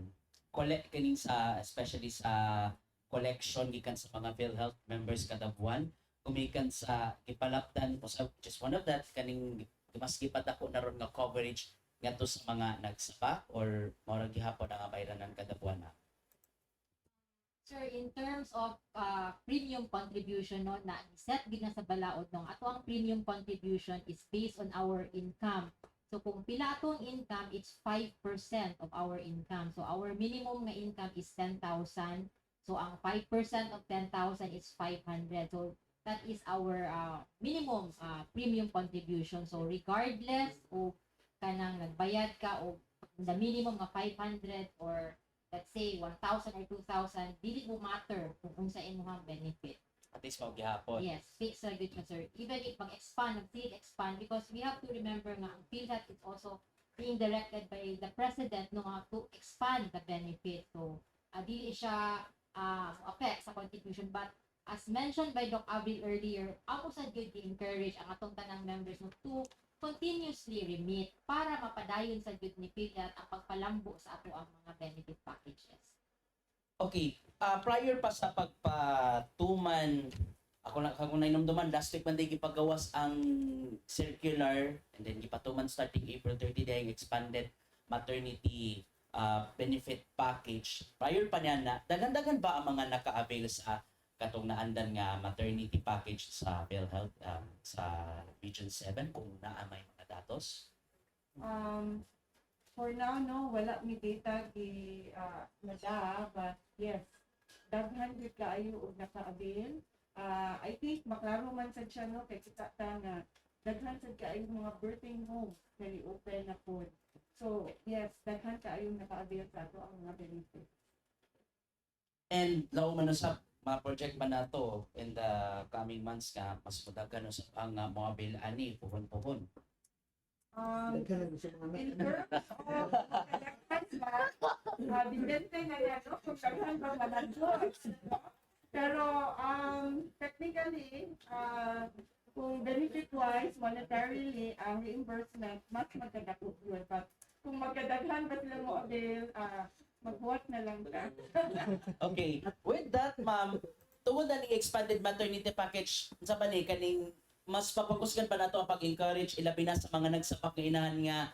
Speaker 5: collect kaning sa especially sa collection gikan sa mga PhilHealth members kada buwan, gumikan sa gipalapdan o sa just one of that kaning mas gipadako na ron nga coverage ngadto sa mga nagsabak, or mao ra gihapon ang bayranan kada buwan na?
Speaker 2: Sir, in terms of premium contribution, no, na set gid na sa balaod, no, ato ang premium contribution is based on our income. So kung pila atong income, it's 5% of our income. So our minimum nga income is 10,000. So ang 5% of 10,000 is 500. So that is our minimum premium contribution. So regardless of kanang nagbayad ka o the minimum nga 500 or let's say 1,000 or 2,000, dili mo matter kung unsa imong benefit.
Speaker 5: At least mao gihapon.
Speaker 2: Yes, fixed ra gyud siya, sir. Even if mag-expand, mag expand, because we have to remember nga ang PhilHealth is also being directed by the president, no, nga to expand the benefit. So, dili siya affect sa contribution, but as mentioned by Doc Avril earlier, ako sad gyud gi-encourage ang atong tanang members, no, to continuously remit para mapadayon sa gyud ni PhilHealth ang pagpalambo sa ato ang mga benefit packages.
Speaker 5: Okay, prior pa sa pagpatuman, ako na inumduman last week man day gipagawas ang circular and then gipatuman starting April 30 day ang expanded maternity benefit package. Prior pa niya na, daghan-daghan ba ang mga naka-avail sa katong naandan nga maternity package sa PhilHealth sa Region 7, kung naa may mga datos?
Speaker 3: For now, no, wala mi data gi nada, but yes, daghan gyud kaayo og naka-avail. I think maklaro man sad siya, no, kay kita ta nga daghan sad kaayo mga birthing home na ni-open na pod. So, yes, daghan kaayo naka-avail sa ato ang mga benefit.
Speaker 5: And law man usab mga project man nato in the coming months nga mas mudagan usab ang mga bill ani puhon-puhon.
Speaker 4: Daghan na sa mga
Speaker 3: In terms of kadaghan ba, depende na yan, no? Kung daghan ba malagos, no? Pero technically, kung benefit-wise, monetarily, ang reimbursement, mas magkadako yun. But kung magkadaghan ba sila mo avail, magbuhat na lang ka.
Speaker 5: Okay. With that, ma'am, tungod na ning expanded maternity package, sa ba ni kaning mas papakusgan pa nato ang pag-encourage ilabi na sa mga nagsabak nga inahan nga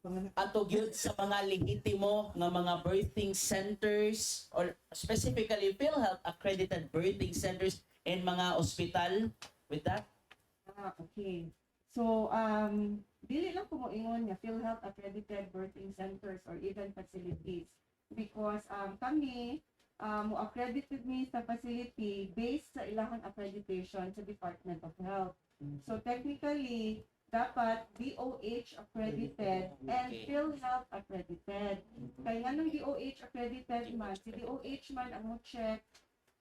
Speaker 4: Panganak.
Speaker 5: Ato gyud sa mga lehitimo nga mga birthing centers or specifically PhilHealth accredited birthing centers and mga ospital with that?
Speaker 3: Ah, okay. So, dili lang ko moingon nga PhilHealth accredited birthing centers or even facilities because kami, mo accredited mi sa facility based sa ilahang accreditation sa Department of Health. So technically, dapat DOH accredited and PhilHealth accredited. Kay nganong DOH accredited man, si DOH man ang mo check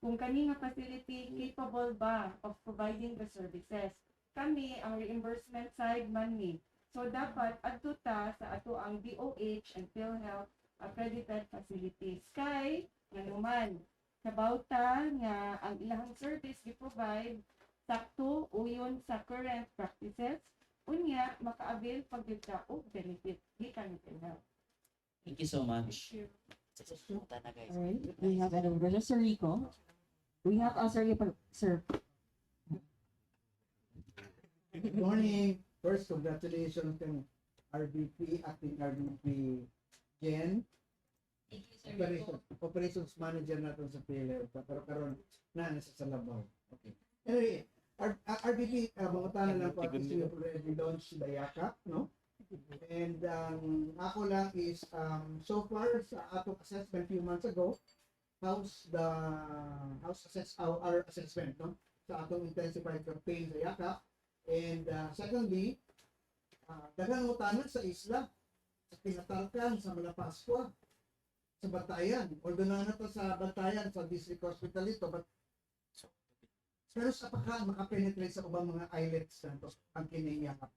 Speaker 3: kung kani nga facility capable ba of providing the services. Kami, ang reimbursement side man ni. So dapat adto ta sa ato ang DOH and PhilHealth accredited facilities. Kay nganuman, kabaw ta nga ang ilahang service gi-provide sakto uyon sa current practices, unya maka-avail pag gyud ka og benefit gikan ni PhilHealth.
Speaker 5: Thank you so much.
Speaker 3: Thank you.
Speaker 5: Puta na, guys.
Speaker 1: Alright, we have another question. Sir Rico. We have, Sir Rico, sir.
Speaker 4: Good morning. First, congratulations kang RVP, acting RVP Jen.
Speaker 2: Thank you, Sir Rico.
Speaker 4: Operations manager natin sa PhilHealth. Pero karon na nasa sa Labaw. Okay. Anyway, RVP, mangutana lang ko, at least you have already launched the Yakap, no? And ako lang is, so far sa atong assessment few months ago, how's assess our assessment, no? Sa atong intensified campaign sa Yakap. And secondly, daghang utanan sa isla, sa Tinatarkan, sa Malapascua. Sa Bantayan. Although naa na to sa Bantayan, sa district hospital ito, but pero sa pagka makapenetrate sa ubang mga islets nato ang kining Yakap?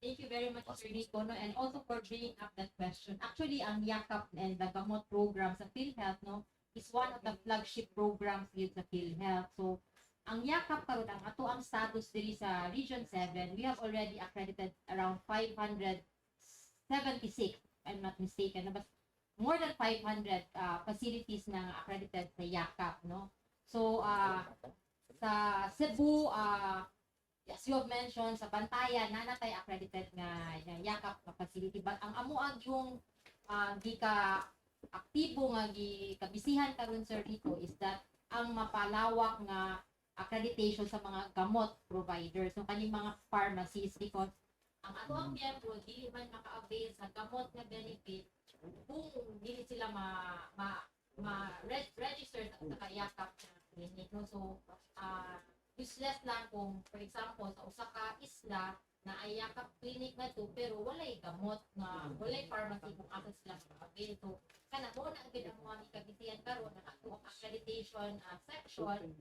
Speaker 2: Thank you very much, Sir Rico, no, and also for bringing up that question. Actually, ang Yakap and the Gamot program sa PhilHealth, no, is one of the flagship programs yun sa PhilHealth. So, ang Yakap karon, ang ato ang status diri sa Region 7, we have already accredited around 576, if I'm not mistaken, no, but more than 500 facilities na accredited sa Yakap, no. So, sa Cebu, as you have mentioned, sa Bantayan, naa na tay accredited nga Yakap nga facility. But ang amuang yung gika aktibo nga gikabisihan karon, Sir Rico, is that ang mapalawak nga accreditation sa mga gamot providers, so kaning mga pharmacies, because ang ato ang miyembro dili man maka-avail sa gamot nga benefit kung dili sila ma register sa Yakap na clinic, no? So useless lang kung, for example, sa usa ka isla na ay Yakap clinic na to pero walay gamot nga, walay pharmacy kung asa sila maka-avail. So kana mo na gyud ang mga gikabisihan karon nga ato ang accreditation section,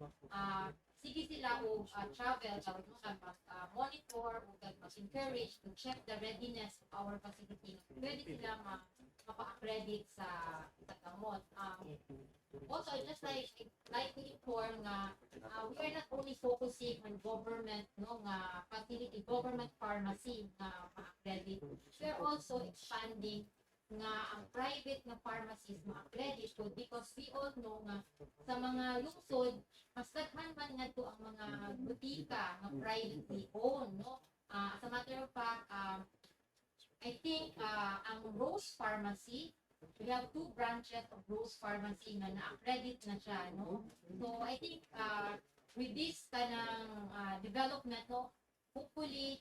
Speaker 2: sige sila og travel karon, no, kag mag monitor ug kag mag-encourage to check the readiness of our facility. Pwede sila ma mapa-accredit sa gamot. Also, I just like to inform nga we are not only focusing on government, no, nga facility, government pharmacy nga ma-accredit. We are also expanding nga ang private nga pharmacies ma-accredit po because we all know nga sa mga lungsod mas daghan man ngadto ang mga butika nga privately owned, no. As a matter of fact, I think ang Rose Pharmacy, we have two branches of Rose Pharmacy nga na-accredit na siya, no. So I think with this kanang development, no, hopefully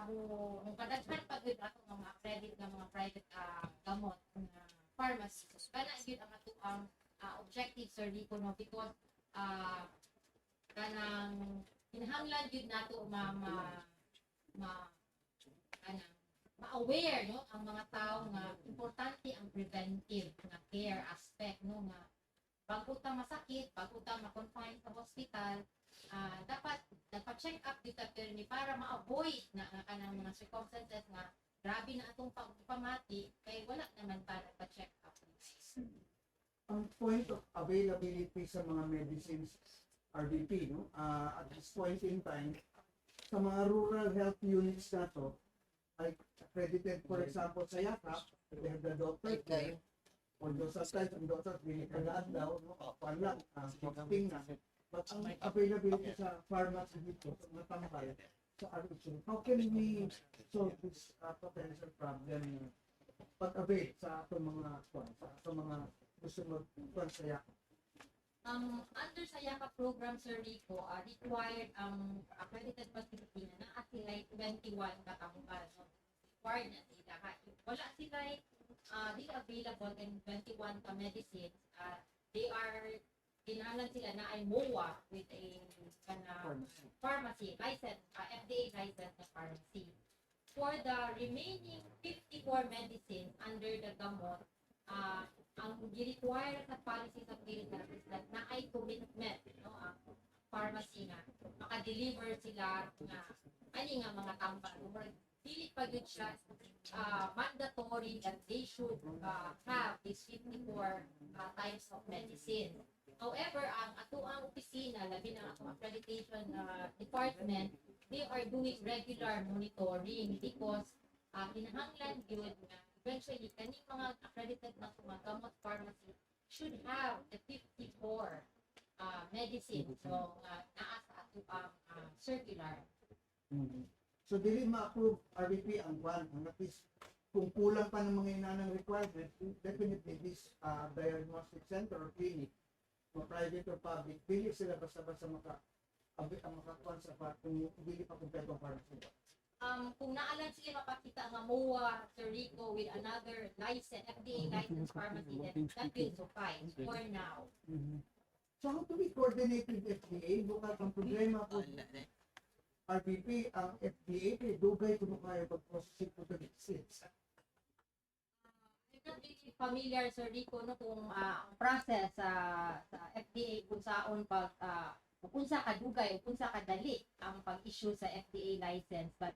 Speaker 2: mo kadaghan pa gyud atong mga accredit nga mga private gamot nga pharmacy. So kana gyud ang atoang objective, Sir Rico, no, because kanang kinahanglan gyud nato ma kanang ma-aware, no, ang mga tao nga importante ang preventive nga care aspect, no, nga bago ta masakit, bago ta ma-confine sa hospital, dapat dapat check up dito permi para ma-avoid na nga kanang mga circumstances nga grabe na atong pagpamati kay wala naman ta nagpa-check up.
Speaker 4: Ang point of availability sa mga medicines, RVP, no? At this point in time, sa mga rural health units nato, like accredited, for example, sa Yakap, they have the doctor there. Although sometimes ang doctor dili kada adlaw, no? Kuan lang, posting na. But ang availability sa pharmacy dito, sa mga tambal, sa RHU, how can we solve this potential problem pag-avail sa atong mga kuan, sa atong mga gusto mag kuan sa Yakap?
Speaker 2: Under sa Yakap program, Sir Rico, required ang accredited facility na naa sila 21 katambal. No? Required na sila. Ha? If wala sila, di available in 21 ka medicines, they are kinahanglan sila na ay MOA with a kana
Speaker 4: Pharmacy.
Speaker 2: Pharmacy, license, FDA license na pharmacy. For the remaining 54 medicines under the gamot, ang gi-require sa policy sa PhilHealth is that naay commitment, no, ang pharmacy nga maka-deliver sila nga ani nga mga tambal. Or dili pa gyud siya mandatory that they should have these 54 types of medicine. However, ang atoang opisina, labi na ang atong accreditation department, they are doing regular monitoring because kinahanglan gyud nga eventually kaning mga accredited na mga gamot pharmacy should have the 54 medicine, so naa sa atoang circular.
Speaker 4: So dili ma-approve, RVP, ang kwan, ang at least kung kulang pa ng mga inanang requirement, definitely this diagnostic center or clinic, o private or public, dili sila basta-basta maka ang makakuan sa pa kung dili pa kumpleto ang pharmacy.
Speaker 2: Kung naa lang sila mapakita nga MOA, Sir Rico, with another license, FDA licensed pharmacy, then that will suffice for now.
Speaker 4: So how do we coordinate with FDA? Bukod ang problema po, RVP, ang FDA, kay dugay kuno kayo pag-processing po the medicines.
Speaker 2: I'm Not really familiar, Sir Rico, no, kung ang process sa FDA kung saon pag kung unsa kadugay o kung unsa kadali ang pag-issue sa FDA license, but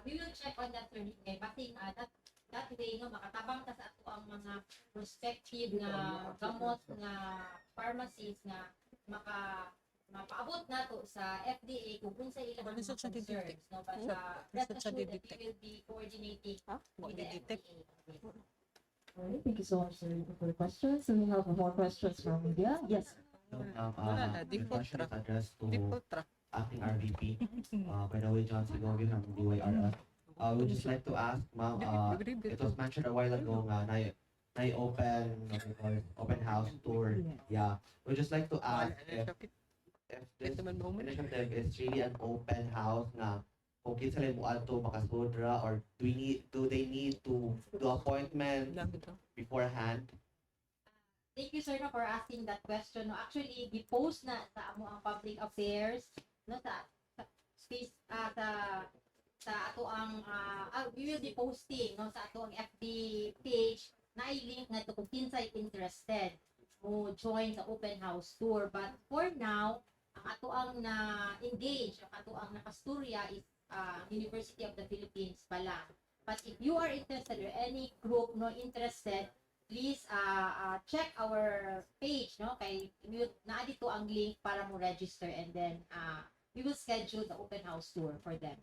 Speaker 2: we will check on that, Sir Rico, kay basin that way, no, makatabang ta sa ato ang mga prospective nga gamot nga pharmacies nga mapaabot nato sa FDA kung unsa ilang mga
Speaker 6: Lisod siya
Speaker 2: concerns,
Speaker 6: di-detect.
Speaker 2: no? But rest
Speaker 6: Lisod siya
Speaker 2: assured that we
Speaker 6: di-detect.
Speaker 2: will be coordinating
Speaker 6: Ha? Mo
Speaker 2: with the
Speaker 6: di-detect.
Speaker 2: FDA.
Speaker 1: Alright, thank you so much, Sir Rico, for the questions. So we have more questions from media. Yes.
Speaker 7: No,
Speaker 6: Wala na,
Speaker 7: my
Speaker 6: default
Speaker 7: question
Speaker 6: ra.
Speaker 7: is addressed to
Speaker 6: Default ra.
Speaker 7: acting RVP. By the way, John Segovia from DYRF. We would just like to ask, ma'am, it was mentioned a while ago nga na open, what do you call it, open house tour. Yeah. We would just like to ask if this initiative is really an open house na kung kinsa lang mo adto makasud ra, or do they need to do appointment beforehand?
Speaker 2: Thank you, sir, no, for asking that question. No, actually, gi-post na sa amo ang public affairs, no, sa space sa ato ang we will be posting, no, sa ato ang FB page na i-link na to kung kinsay interested mo join sa open house tour. But for now, ang ato ang na engage, ang ato ang nakasturya is University of the Philippines pa lang. But if you are interested or any group, no, interested, please check our page, no, kay naa dito ang link para mo register and then we will schedule the open house tour for them.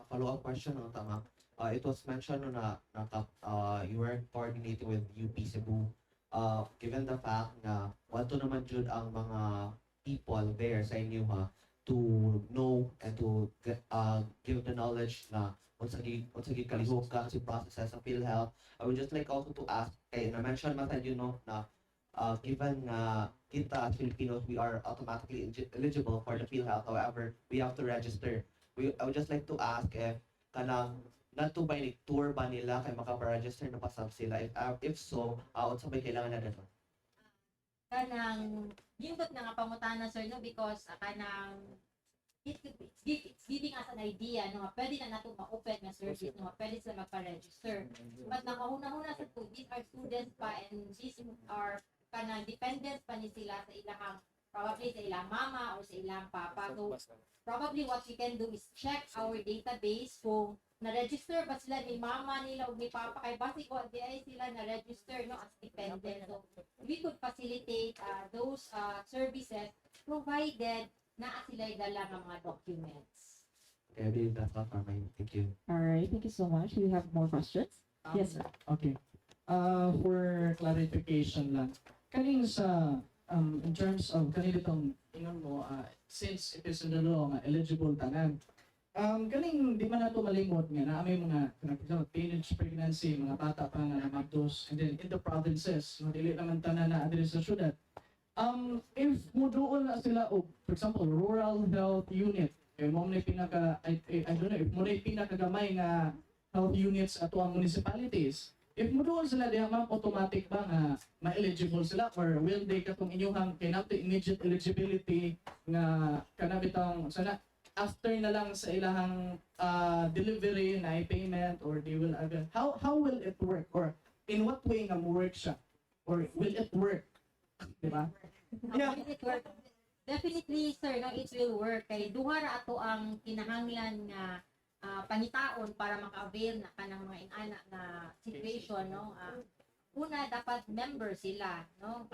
Speaker 7: Follow-up question, no, tama. It was mentioned, no, na you were coordinating with UP Cebu. Given the fact na wato naman jud ang mga people there sa inyo ha to know and to get, give the knowledge na unsa gi kalihok ka si processes sa PhilHealth. I would just like also to ask kay na-mention man sa no na given nga kita as Filipinos, we are automatically eligible for the PhilHealth. However, we have to register. I would just like to ask if kanang nato ba ni tour ba nila kay makapa-register na pasab sila? If so, unsa ba kailangan na dito?
Speaker 2: Kanang nindot na nga pangutana, sir, no, because kanang it's giving us an idea, no, nga pwede na nato ma-open nga service, no, nga pwede sila magpa-register. But nakahuna-huna sa to, these are students pa and these are kanang dependents pa ni sila sa ilang, probably sa ilang mama or sa ilang papa. So probably what we can do is check our database kung na-register ba sila ni mama nila o ni papa, kay basi ko di ay sila na-register, no, as dependent. So we could facilitate those services provided naa sila dala ng mga documents.
Speaker 7: Okay, I believe that's all for my, thank you.
Speaker 1: All right, thank you so much. We have more questions. Yes, sir.
Speaker 8: Okay. For clarification lang, kaning sa in terms of kanina itong ingon mo, since it is in the law nga eligible tanan, kaning di man nato malimot nga naa may mga kanang, for example, teenage pregnancy, mga bata pa nga namabdos, and then in the provinces, no, dili naman tanan na diri sa syudad. If muduol na sila og, for example, rural health unit, kay mo ni pinaka I don't know if mo ni pinakagamay nga health units ato ang municipalities. If muduol sila diha, ma'am, automatic ba nga ma-eligible sila or will they katong inyuhang kay nato immediate eligibility nga kana bitong sana after na lang sa ilahang delivery na payment, or they will how will it work or in what way nga mo work siya or will it work, di ba?
Speaker 2: How will it work? Definitely, sir, no, it will work. Kay duha ra ato ang kinahanglan nga pangitaon para maka-avail na kanang mga ingana na situation, no. Una, dapat member sila, no?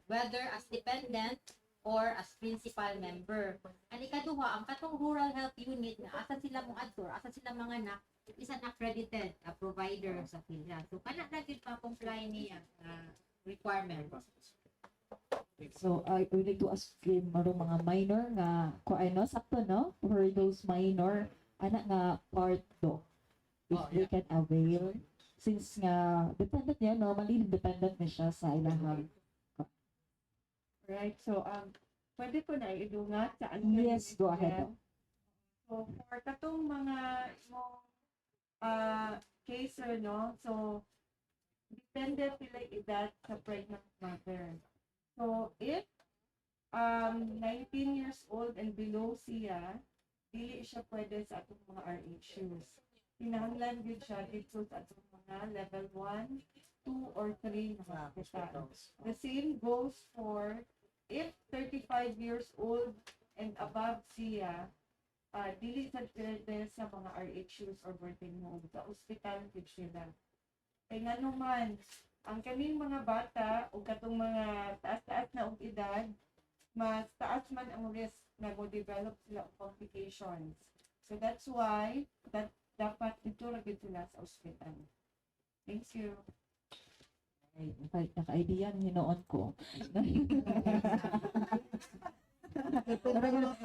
Speaker 2: Whether as dependent or as principal member. Ang ikaduha, ang katong rural health unit na asa sila mong adto, asa sila mga anak, is an accredited provider sa PhilHealth. So kana na gyud pa comply niya requirement.
Speaker 1: So, I would like to ask kay marong mga minor nga ko ano, sakto, no? For those minor ana nga part do. If
Speaker 8: Oh,
Speaker 1: they can avail since nga dependent niya, normally dependent na siya sa ilahang
Speaker 3: Right, so pwede ko na idungat sa answer
Speaker 1: Yes,
Speaker 3: ni
Speaker 1: go ahead.
Speaker 3: Jen. So for katong mga imong case, sir, no? So depende pila edad sa pregnant mother. So if 19 years old and below siya, dili siya pwede sa atong mga RHUs. Kinahanglan gyud siya dito sa atong mga level 1 two or three na hospital. The same goes for if 35 years old and above siya, dili sa pwede sa mga RHUs or birthing home. Sa ospital gid sila. Kay ngano man, ang kaning mga bata o katong mga taas-taas na og edad, mas taas man ang risk na mo-develop sila og complications. So that's why that dapat dito ra gid sila sa ospital. Thank you.
Speaker 1: Ay, naka-idea hinoon ko.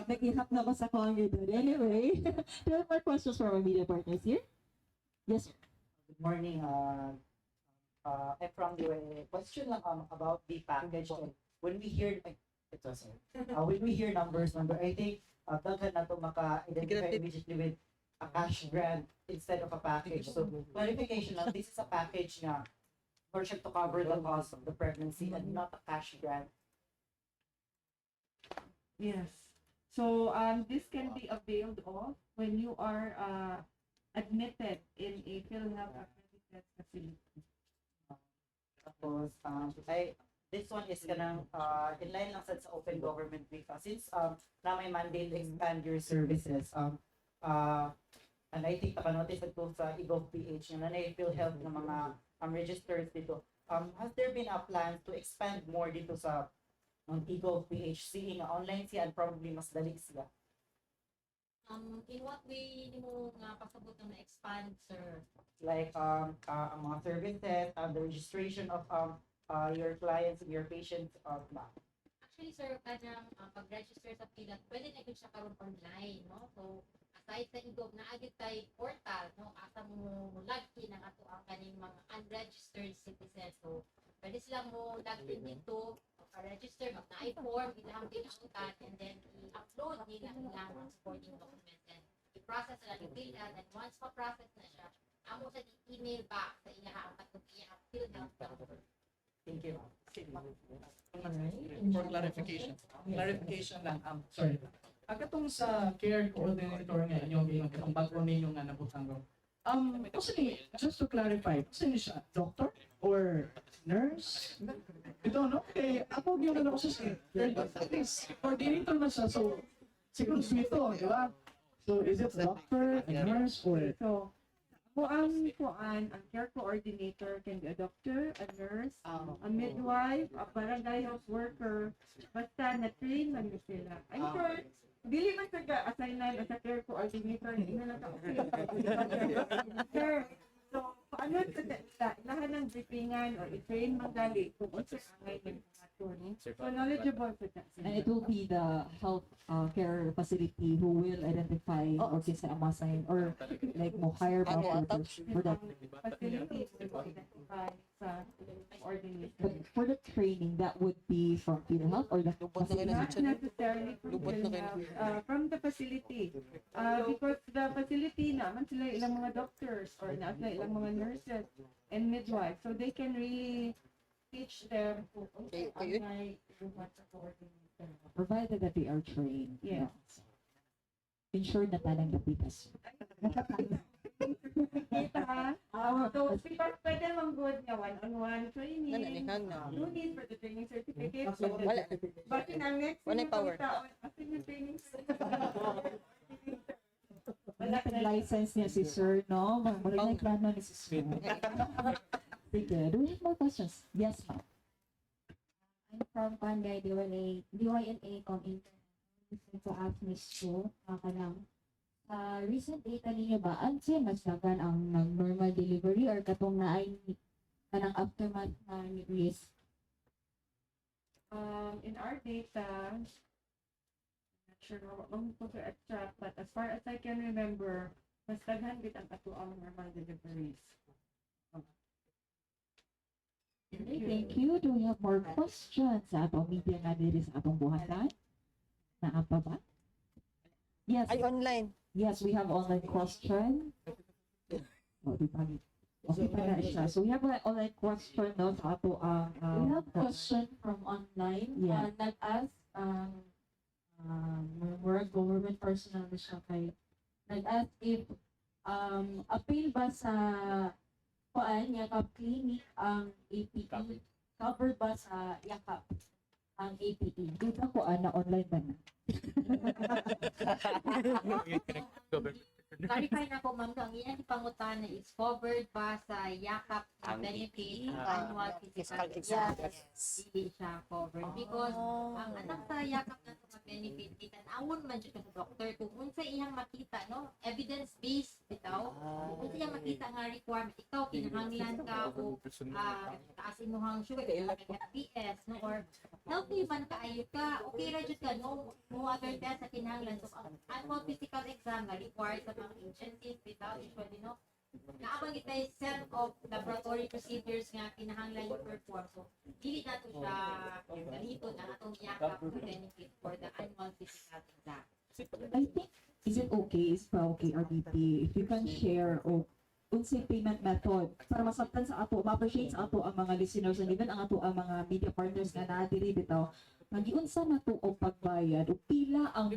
Speaker 1: Nag-ihap na ako sa kong. Anyway, do you have more questions from our media partners here? Yes, sir.
Speaker 6: Good morning. I'm from the question lang about the package. Like, when we hear, ay, ito sir. When we hear numbers, number, I think daghan na to maka-identify immediately with a cash grant instead of a package. So clarification lang, this is a package na for to cover the cost of the pregnancy and not a cash grant.
Speaker 3: Yes. So this can be availed of when you are admitted in a PhilHealth accredited facility.
Speaker 6: Tapos, ay, this one is kanang in line lang sad sa Open Government Week. Since na may mandate to expand your services, and I think naka-notice ko sa eGov PH nga na PhilHealth ng mga registers dito. Has there been a plan to expand more dito sa eGov PH, seeing nga online siya and probably mas dali siya?
Speaker 2: In what way nimo nga pasabot na na-expand, sir?
Speaker 6: Like ang mga services, the registration of your clients and your patients ba?
Speaker 2: Actually, sir, kanang pag-register sa PhilHealth, pwede na gyud siya karon online, no? So, aside sa eGov, naa gyud tay portal, no? Asa mo login ang ato ang kaning mga unregistered citizens. So, pwede sila mo login dito, pa-register, mag naay form, ilang tinautan, and then i-upload nila ilang mga supporting documents and i-process sila ni PhilHealth, and once ma-process na siya, amo sa i-email back sa ilaha ang katong iyang PhilHealth number.
Speaker 6: Thank you.
Speaker 8: For clarification. Clarification lang. Sorry. Ang katong sa care coordinator nga inyong giingon, katong bago ninyo nga nabutang ro. Kasi just to clarify, kasi ni siya doctor or nurse? Ito, no? Eh, ako yung ano ko siya, at least coordinator na siya, so siguro ito, di ba? So, is it doctor, a nurse, or
Speaker 3: So, kung ang kuan, ang care coordinator can be a doctor, a nurse, a midwife, a barangay health worker, basta na-train man ni sila. I'm sure, dili man sa ka-assignan as a care coordinator, hindi na lang ka, okay. Sir, so, paano sa lahat ng briefingan or i-train man gali kung unsa ang ngay buhaton. So, knowledgeable sa sila.
Speaker 1: And it will be the health care facility who will identify or kinsa ang ma-assign or like mo hire ba for that.
Speaker 3: Facility will identify sa coordinator.
Speaker 1: But for the training, that would be from PhilHealth or the facility?
Speaker 3: Not necessarily from PhilHealth, from the facility. Because the facility naman sila ilang mga doctors or na sila ilang mga nurses and midwives. So they can really teach them kung unsa ang may buhat sa coordinator.
Speaker 1: Provided that they are trained.
Speaker 3: Yes.
Speaker 1: Ensure na talang lapitas.
Speaker 3: Kita, so because pwede man good nga one-on-one training. No need for the training certificate.
Speaker 9: Wala.
Speaker 3: But in ang next
Speaker 9: Wala power.
Speaker 3: taon, asin yung training certificate?
Speaker 1: Wala pa license niya si sir, no? Wala na plano ni si sir. Sige, do we have more questions? Yes, ma'am.
Speaker 10: I'm from Panday DYLA, DYLA Com Inter. To ask Ms. Chu, kanang sa recent data ninyo ba, unsa mas daghan ang nag normal delivery or katong naay kanang aftermath na risk?
Speaker 3: In our data, I'm not sure what ko to extract, but as far as I can remember, mas daghan gid ang atoang normal deliveries.
Speaker 1: Okay, thank you. Do we have more questions sa atong media nga diri sa atong buhatan? Naa pa ba? Yes.
Speaker 9: Ay, online.
Speaker 1: Yes, we have online question. Oh, di pa. Okay pa na siya. So we have an online question, no, sa ato ang
Speaker 10: We have question from online.
Speaker 1: Yeah.
Speaker 10: Nag-ask ang work government personnel na siya kay nag-ask if appeal ba sa
Speaker 1: Kuan Yakap Clinic ang APE, covered ba sa Yakap ang APE? Duda ko ana, online ba na?
Speaker 2: Clarify na po, ma'am, no, ang iyang ipangutana is covered ba sa Yakap na
Speaker 9: Ang
Speaker 2: benefit
Speaker 9: APE?
Speaker 2: ang annual physical
Speaker 9: Physical exam.
Speaker 2: exam? Dili siya covered because ang anak sa Yakap na ito benefit, gitan-awon man jud ka sa doktor kung unsa iyang makita, no, evidence based bitaw, kung unsa iyang makita nga requirement, ikaw kinahanglan ka o taas imuhang sugar kay FBS, no, or healthy man kaayo ka, okay ra jud ka, no other test sa kinahanglan. So ang annual physical exam nga required sa mga agencies bitaw usually, no, naabang itay set of laboratory procedures nga kinahanglan i-perform. So dili nato siya gamiton ang atong Yakap benefit for the annual physical exam.
Speaker 1: I think, is it okay, is pa okay, RBP, if you can share o unsay payment method para masabtan sa ato, ma-appreciate sa ato ang mga listeners and even ang ato ang mga media partners nga naa diri bitaw, magiunsa na to og pagbayad o pila ang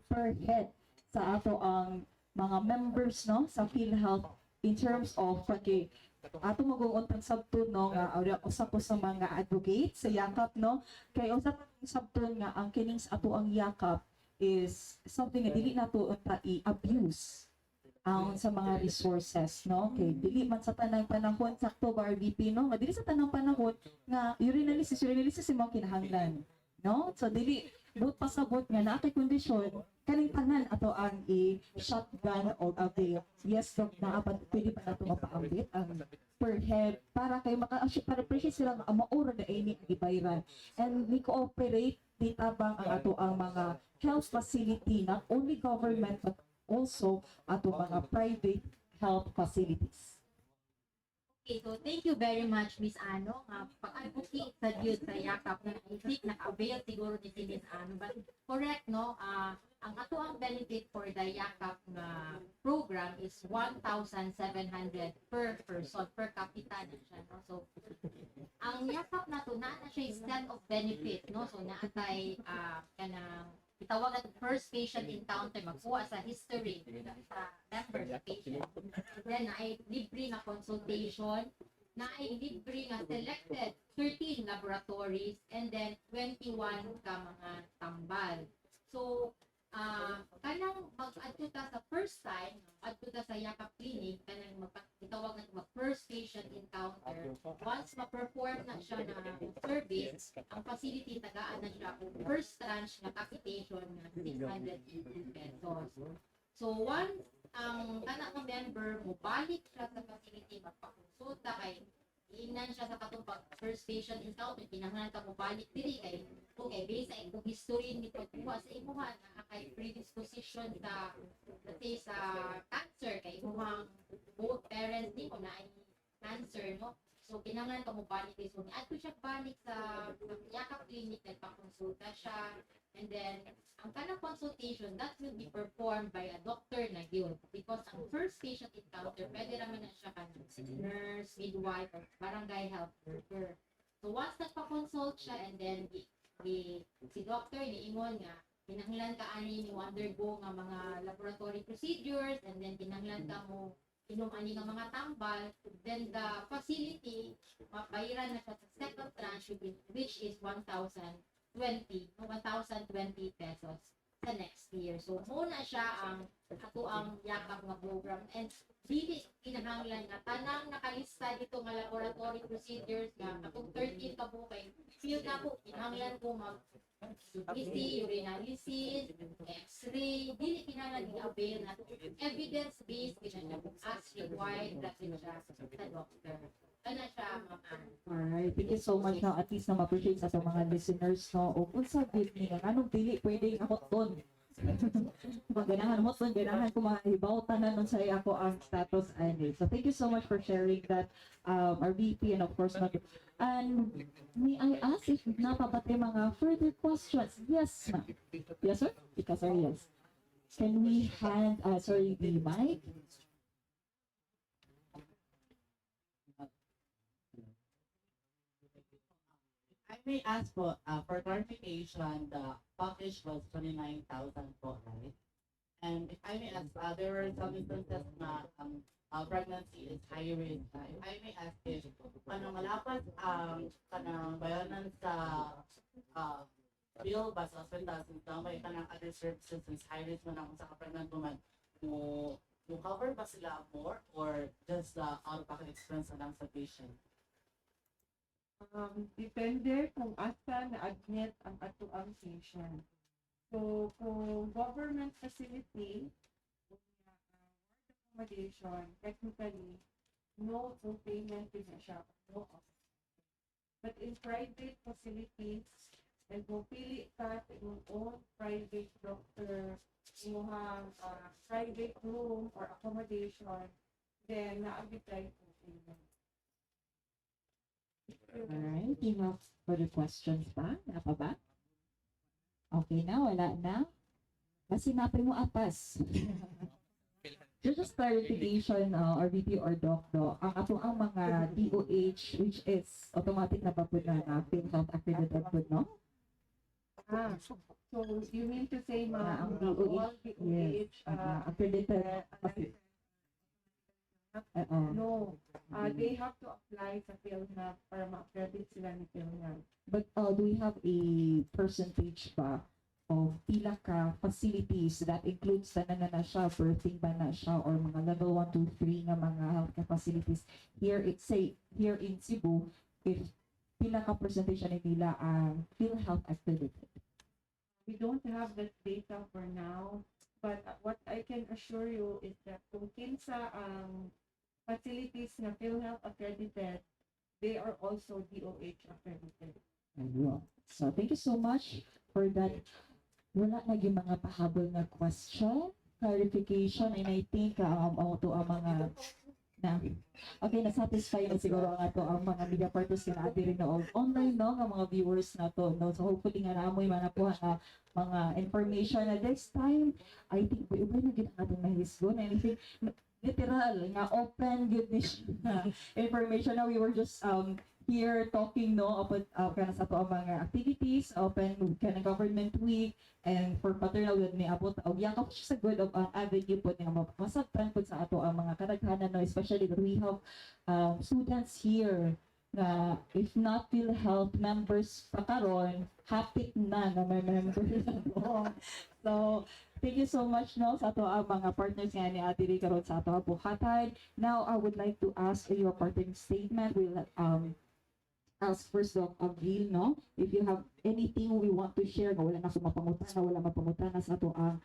Speaker 1: per head sa ato ang mga members, no, sa PhilHealth in terms of kay ato magungon pang sabton, no, nga ora usa ko sa mga advocate sa Yakap, no, kay usa pa sabton nga ang kining sa ato ang Yakap is something nga dili nato unta i-abuse ang sa mga resources, no, kay dili man sa tanang panahon, sakto ba, RVP, no, nga dili sa tanang panahon nga urinalysis urinalysis imong kinahanglan, no? So dili buot pasabot nga naa kay kondisyon kaning tanan ato ang i-shotgun o avail. Yes, doc, naa pa, pwede pa nato mapaambit ang per head para kay maka para appreciate sila nga mao ra na ini ang gibayran and ni cooperate di tabang ang ato ang mga health facility, not only government but also ato mga private health facilities.
Speaker 2: Okay, so thank you very much, Miss Ano. Nga pag-advocate sa gyud sa Yakap na I think naka-avail siguro ni si Miss Ano. But correct, no? Ang ato ang benefit for the Yakap nga program is 1,700 per person, per capita na siya, no? So, ang Yakap na to, naa na siya set of benefit, no? So, naatay kanang itawag natin first patient encounter, magkuha sa history sa member, sa patient. And then, naay libre nga consultation, naay libre nga selected 13 laboratories, and then 21 ka mga tambal. So, kanang mag-adto ta sa first time, adto ta sa Yakap Clinic, kanang itawag natin mag first patient encounter. Once ma-perform na siya na service, ang facility tagaan na siya og first tranche na capitation na 680 pesos. So once ang kana nga member mo balik siya sa facility magpakonsulta kay ingnan siya sa katong pag first patient encounter, kinahanglan ka mo balik diri kay okay, based sa imong history ni pagkuha sa imuha na kay predisposition sa, let's say, sa cancer kay imuhang both parents nimo na ay cancer, no? So kinahanglan ka mo balik diri. So niadto siya balik sa Yakap Clinic, nagpakonsulta siya, and then ang kanang consultation that will be performed by a doctor na gyud because ang first patient encounter pwede raman na siya kan nurse, midwife, or barangay health worker. So once nagpa-consult siya and then di, si doctor niingon nga kinahanglan ka ani ni undergo nga mga laboratory procedures and then kinahanglan ka mo inom ani nga mga tambal, then the facility mabayaran na siya sa second tranche, which is 1,020, no, 1,020 pesos sa next year. So muna siya ang ato ang Yakap nga program and dili kinahanglan nga tanang nakalista dito nga laboratory procedures nga atong 13 ka buok kay feel na ko kinahanglan ko mag CBC, urinalysis, X-ray, dili kinahanglan i-avail na, evidence based gid siya as required ra gid siya sa doctor. Kana siya, Ma'am Ann.
Speaker 1: Alright, thank you so much, no. At least na ma-appreciate sa atong mga listeners, no. O kung sa gid ni anong dili pwedeng hoton. Ganahan hoton, ganahan ko mahibaw tanan unsay ako ang status ani. So thank you so much for sharing that, our VP and of course mag And may I ask if naa pa ba tay mga further questions? Yes, ma'am. Yes, sir? Ikaw, sir, yes. Can we hand, sorry, the mic?
Speaker 6: I may ask po, for clarification, the package was 29,000 po, right? And if I may ask, there were some instances na pregnancy is high risk. If I may ask if kanang malapas ang kanang bayanan sa bill ba sa hospital since na may kanang other services, since high risk man ang usa ka pregnant woman, mo cover ba sila more or just the out-of-pocket expense na lang sa patient?
Speaker 3: Depende kung asa na-admit ang atoang patient. So, kung government facility, ward accommodation, technically, no co-payment din na siya, no cost. But in private facilities, and kung pili ka sa imong own private doctor, imuhang private room or accommodation, then naa gyud tay co-payment.
Speaker 1: Alright, do you have further questions pa? Naa pa ba? Okay na, wala na. Kasi napay mo apas. Just clarification, RVP or Doc, do, ang ato ang mga DOH, which is automatic na ba po na PhilHealth accredited po, no?
Speaker 3: Ah, so you mean to say,
Speaker 1: Na ang
Speaker 3: ma'am,
Speaker 1: DOH,
Speaker 3: all
Speaker 1: yes,
Speaker 3: DOH,
Speaker 1: accredited. Oo.
Speaker 3: No, they have to apply sa PhilHealth para ma-accredit sila ni PhilHealth.
Speaker 1: But do we have a percentage ba of pila ka facilities that includes tanan na siya, birthing ba na siya, or mga level 1, 2, 3 nga mga healthcare facilities here, it say, here in Cebu, if pila ka percentage ani nila ang PhilHealth accredited?
Speaker 3: We don't have that data for now, but what I can assure you is that kung kinsa ang facilities na PhilHealth accredited, they are also DOH accredited.
Speaker 1: Ayun. So, thank you so much for that. Wala na yung mga pahabol na question, clarification, and I think auto ang mga na okay, na-satisfy na siguro ang ato ang mga media partners na diri no online, no, nga mga viewers na to, no. So hopefully nga naamoy manapuha nga mga information na this time. I think uy na gid ang atong nahisgon and I think literal nga open gid ni siya na information na we were just here talking, no, about kana sa ato ang mga activities, open kana government week and for paternal with may abot og yakap siya sa good of ang avenue po nga masabtan po sa ato ang mga kadaghanan, no, especially that we have students here na if not PhilHealth members pa karon, hapit na nga may member na, no. So thank you so much, no, sa ato ang mga partners nga ni Ate Ray karon sa ato ang buhatan. Now I would like to ask your parting statement. We'll ask first Doc Avril, no? If you have anything we want to share, nga wala na ko mapangutana, wala mapangutana sa ato ang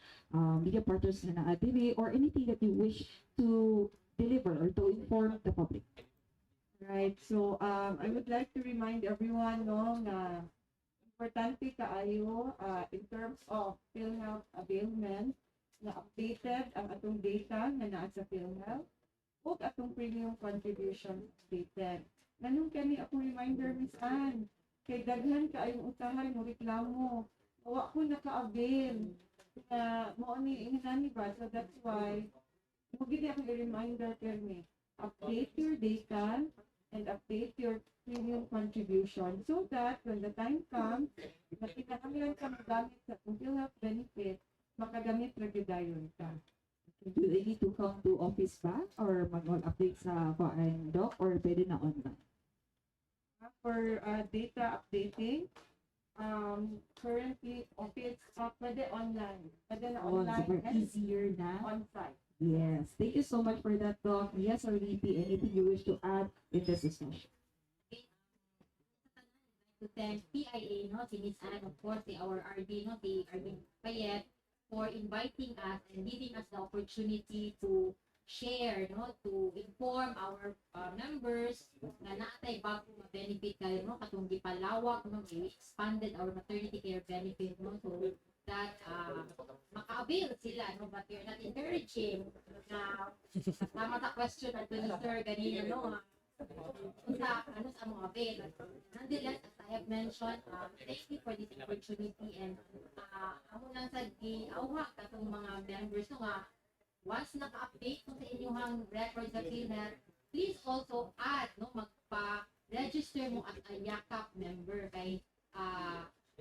Speaker 1: media partners na naa diri, or anything that you wish to deliver or to inform the public.
Speaker 3: Right. So I would like to remind everyone, no, na importante kaayo in terms of PhilHealth availment na updated ang atong data nga naa sa PhilHealth ug atong premium contribution updated. Nganong kani akong reminder, Miss Anne? Kay daghan kaayong usahay mo reklamo. Wa ko naka-avail na mao ni ingani ba, so that's why mo gid akong i-reminder permi, update your data and update your premium contribution so that when the time comes na kinahanglan ka magamit sa atong PhilHealth benefit, makagamit ra gyud dayon ka.
Speaker 1: Do they need to come to office ba or mag-update sa kuan, doc, or pwede na online?
Speaker 3: For data updating, currently office, pwede online. Pwede na
Speaker 1: Oh,
Speaker 3: online
Speaker 1: super
Speaker 3: and
Speaker 1: easier na.
Speaker 3: on-site.
Speaker 1: Yes. Thank you so much for that, Doc. Yes, RVP, anything you wish to add in this discussion?
Speaker 2: To thank PIA, no, si Miss Anne, of course, si our RD, no, si RD Payet, for inviting us and giving us the opportunity to share, no, to inform our members na naatay bago nga benefit kayo, no, katong gipalawak, no, we expanded our maternity care benefit, no, so that maka-avail sila, no, but we're not encouraging na tama sa question at ni Sir ganina, no, sa ano sa mga avail. But nonetheless, as I have mentioned, thank you for this opportunity and amo lang sa giawha katong mga members, no, nga once naka-update mo sa inyong records sa PhilHealth, please also add, no, magpa-register mo as a YAKAP member kay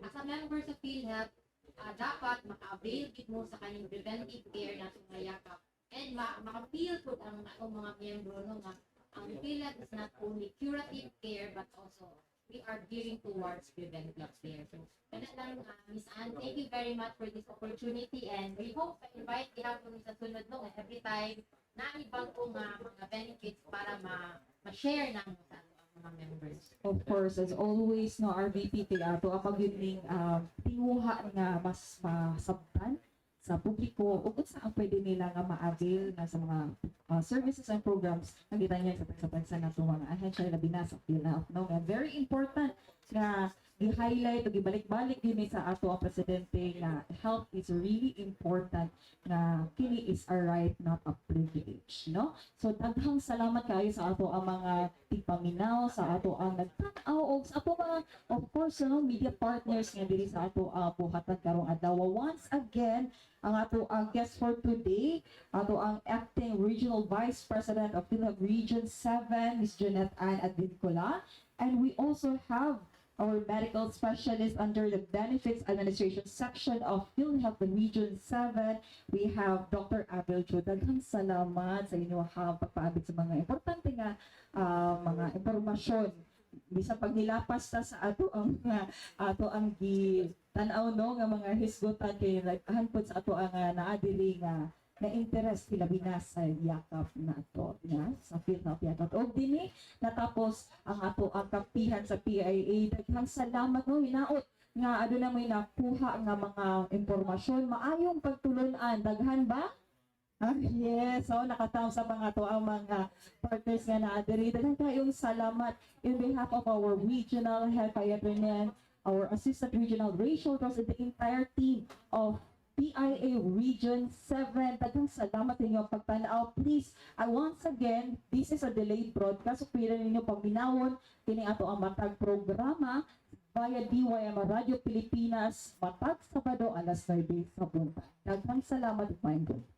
Speaker 2: as a member sa PhilHealth, Dapat maka-avail gid mo sa kaning preventive care nato nga Yakap and maka-feel pud ang atong mga miyembro, no, nga ang PhilHealth is not only curative care but also we are gearing towards preventive care. So, kana lang, Miss Anne, thank you very much for this opportunity and we hope ma-invite gihapon sa sunod, no, nga every time na bago nga mga benefits para ma ma-share namo sa ato ang mga members.
Speaker 1: Of course, as always, no, RVP, kay ato ang magyud tinguha nga mas masabtan sa publiko ug unsa ang pwede nila nga ma-avail na sa mga services and programs nga gitanyag sa tagsa-tagsa nato mga ahensya, labi na sa PhilHealth, no, nga very important nga gi-highlight o gibalik-balik din ni sa ato ang presidente nga health is really important, nga kini is a right, not a privilege, no? So daghang salamat kaayo sa ato ang mga tigpaminaw, sa ato ang nagtan-aw og sa ato mga, of course, no, media partners nga diri sa ato buhatan karong adlaw. Once again, ang ato ang guest for today, ato ang acting regional vice president of PhilHealth Region 7, Ms. Jeanette Ann Advincula, and we also have our medical specialist under the Benefits Administration section of PhilHealth Region 7, we have Dr. Abel Chu. Daghang salamat sa inyong pagpaabot sa mga importante nga mga impormasyon. Bisan pag nilapas ta sa ato ang mga ato ang gi tan-aw, no, nga mga hisgutan, kay hanpod sa ato ang naa diri nga na interest hilabi na sa Yakap nato nga sa PhilHealth Yakap. Og dinhi natapos ang ato ang Kapihan sa PIA. Daghang salamat, no, hinaot nga aduna may nakuha nga mga impormasyon. Maayong pagtulunan. Daghan ba? Ah, yes, so nakataw sa mga to ang mga partners nga naa diri. Daghang kayong salamat in behalf of our regional head Payatrenan, our assistant regional Rachel Ross, and the entire team of PIA Region 7. Daghang salamat sa inyong pagtanaw. Please, once again, this is a delayed broadcast. So, pwede ninyo paminawon kini ato ang matag programa via DYM Radio Pilipinas matag Sabado alas 9 sa buntag. Daghang salamat, maayong buntag.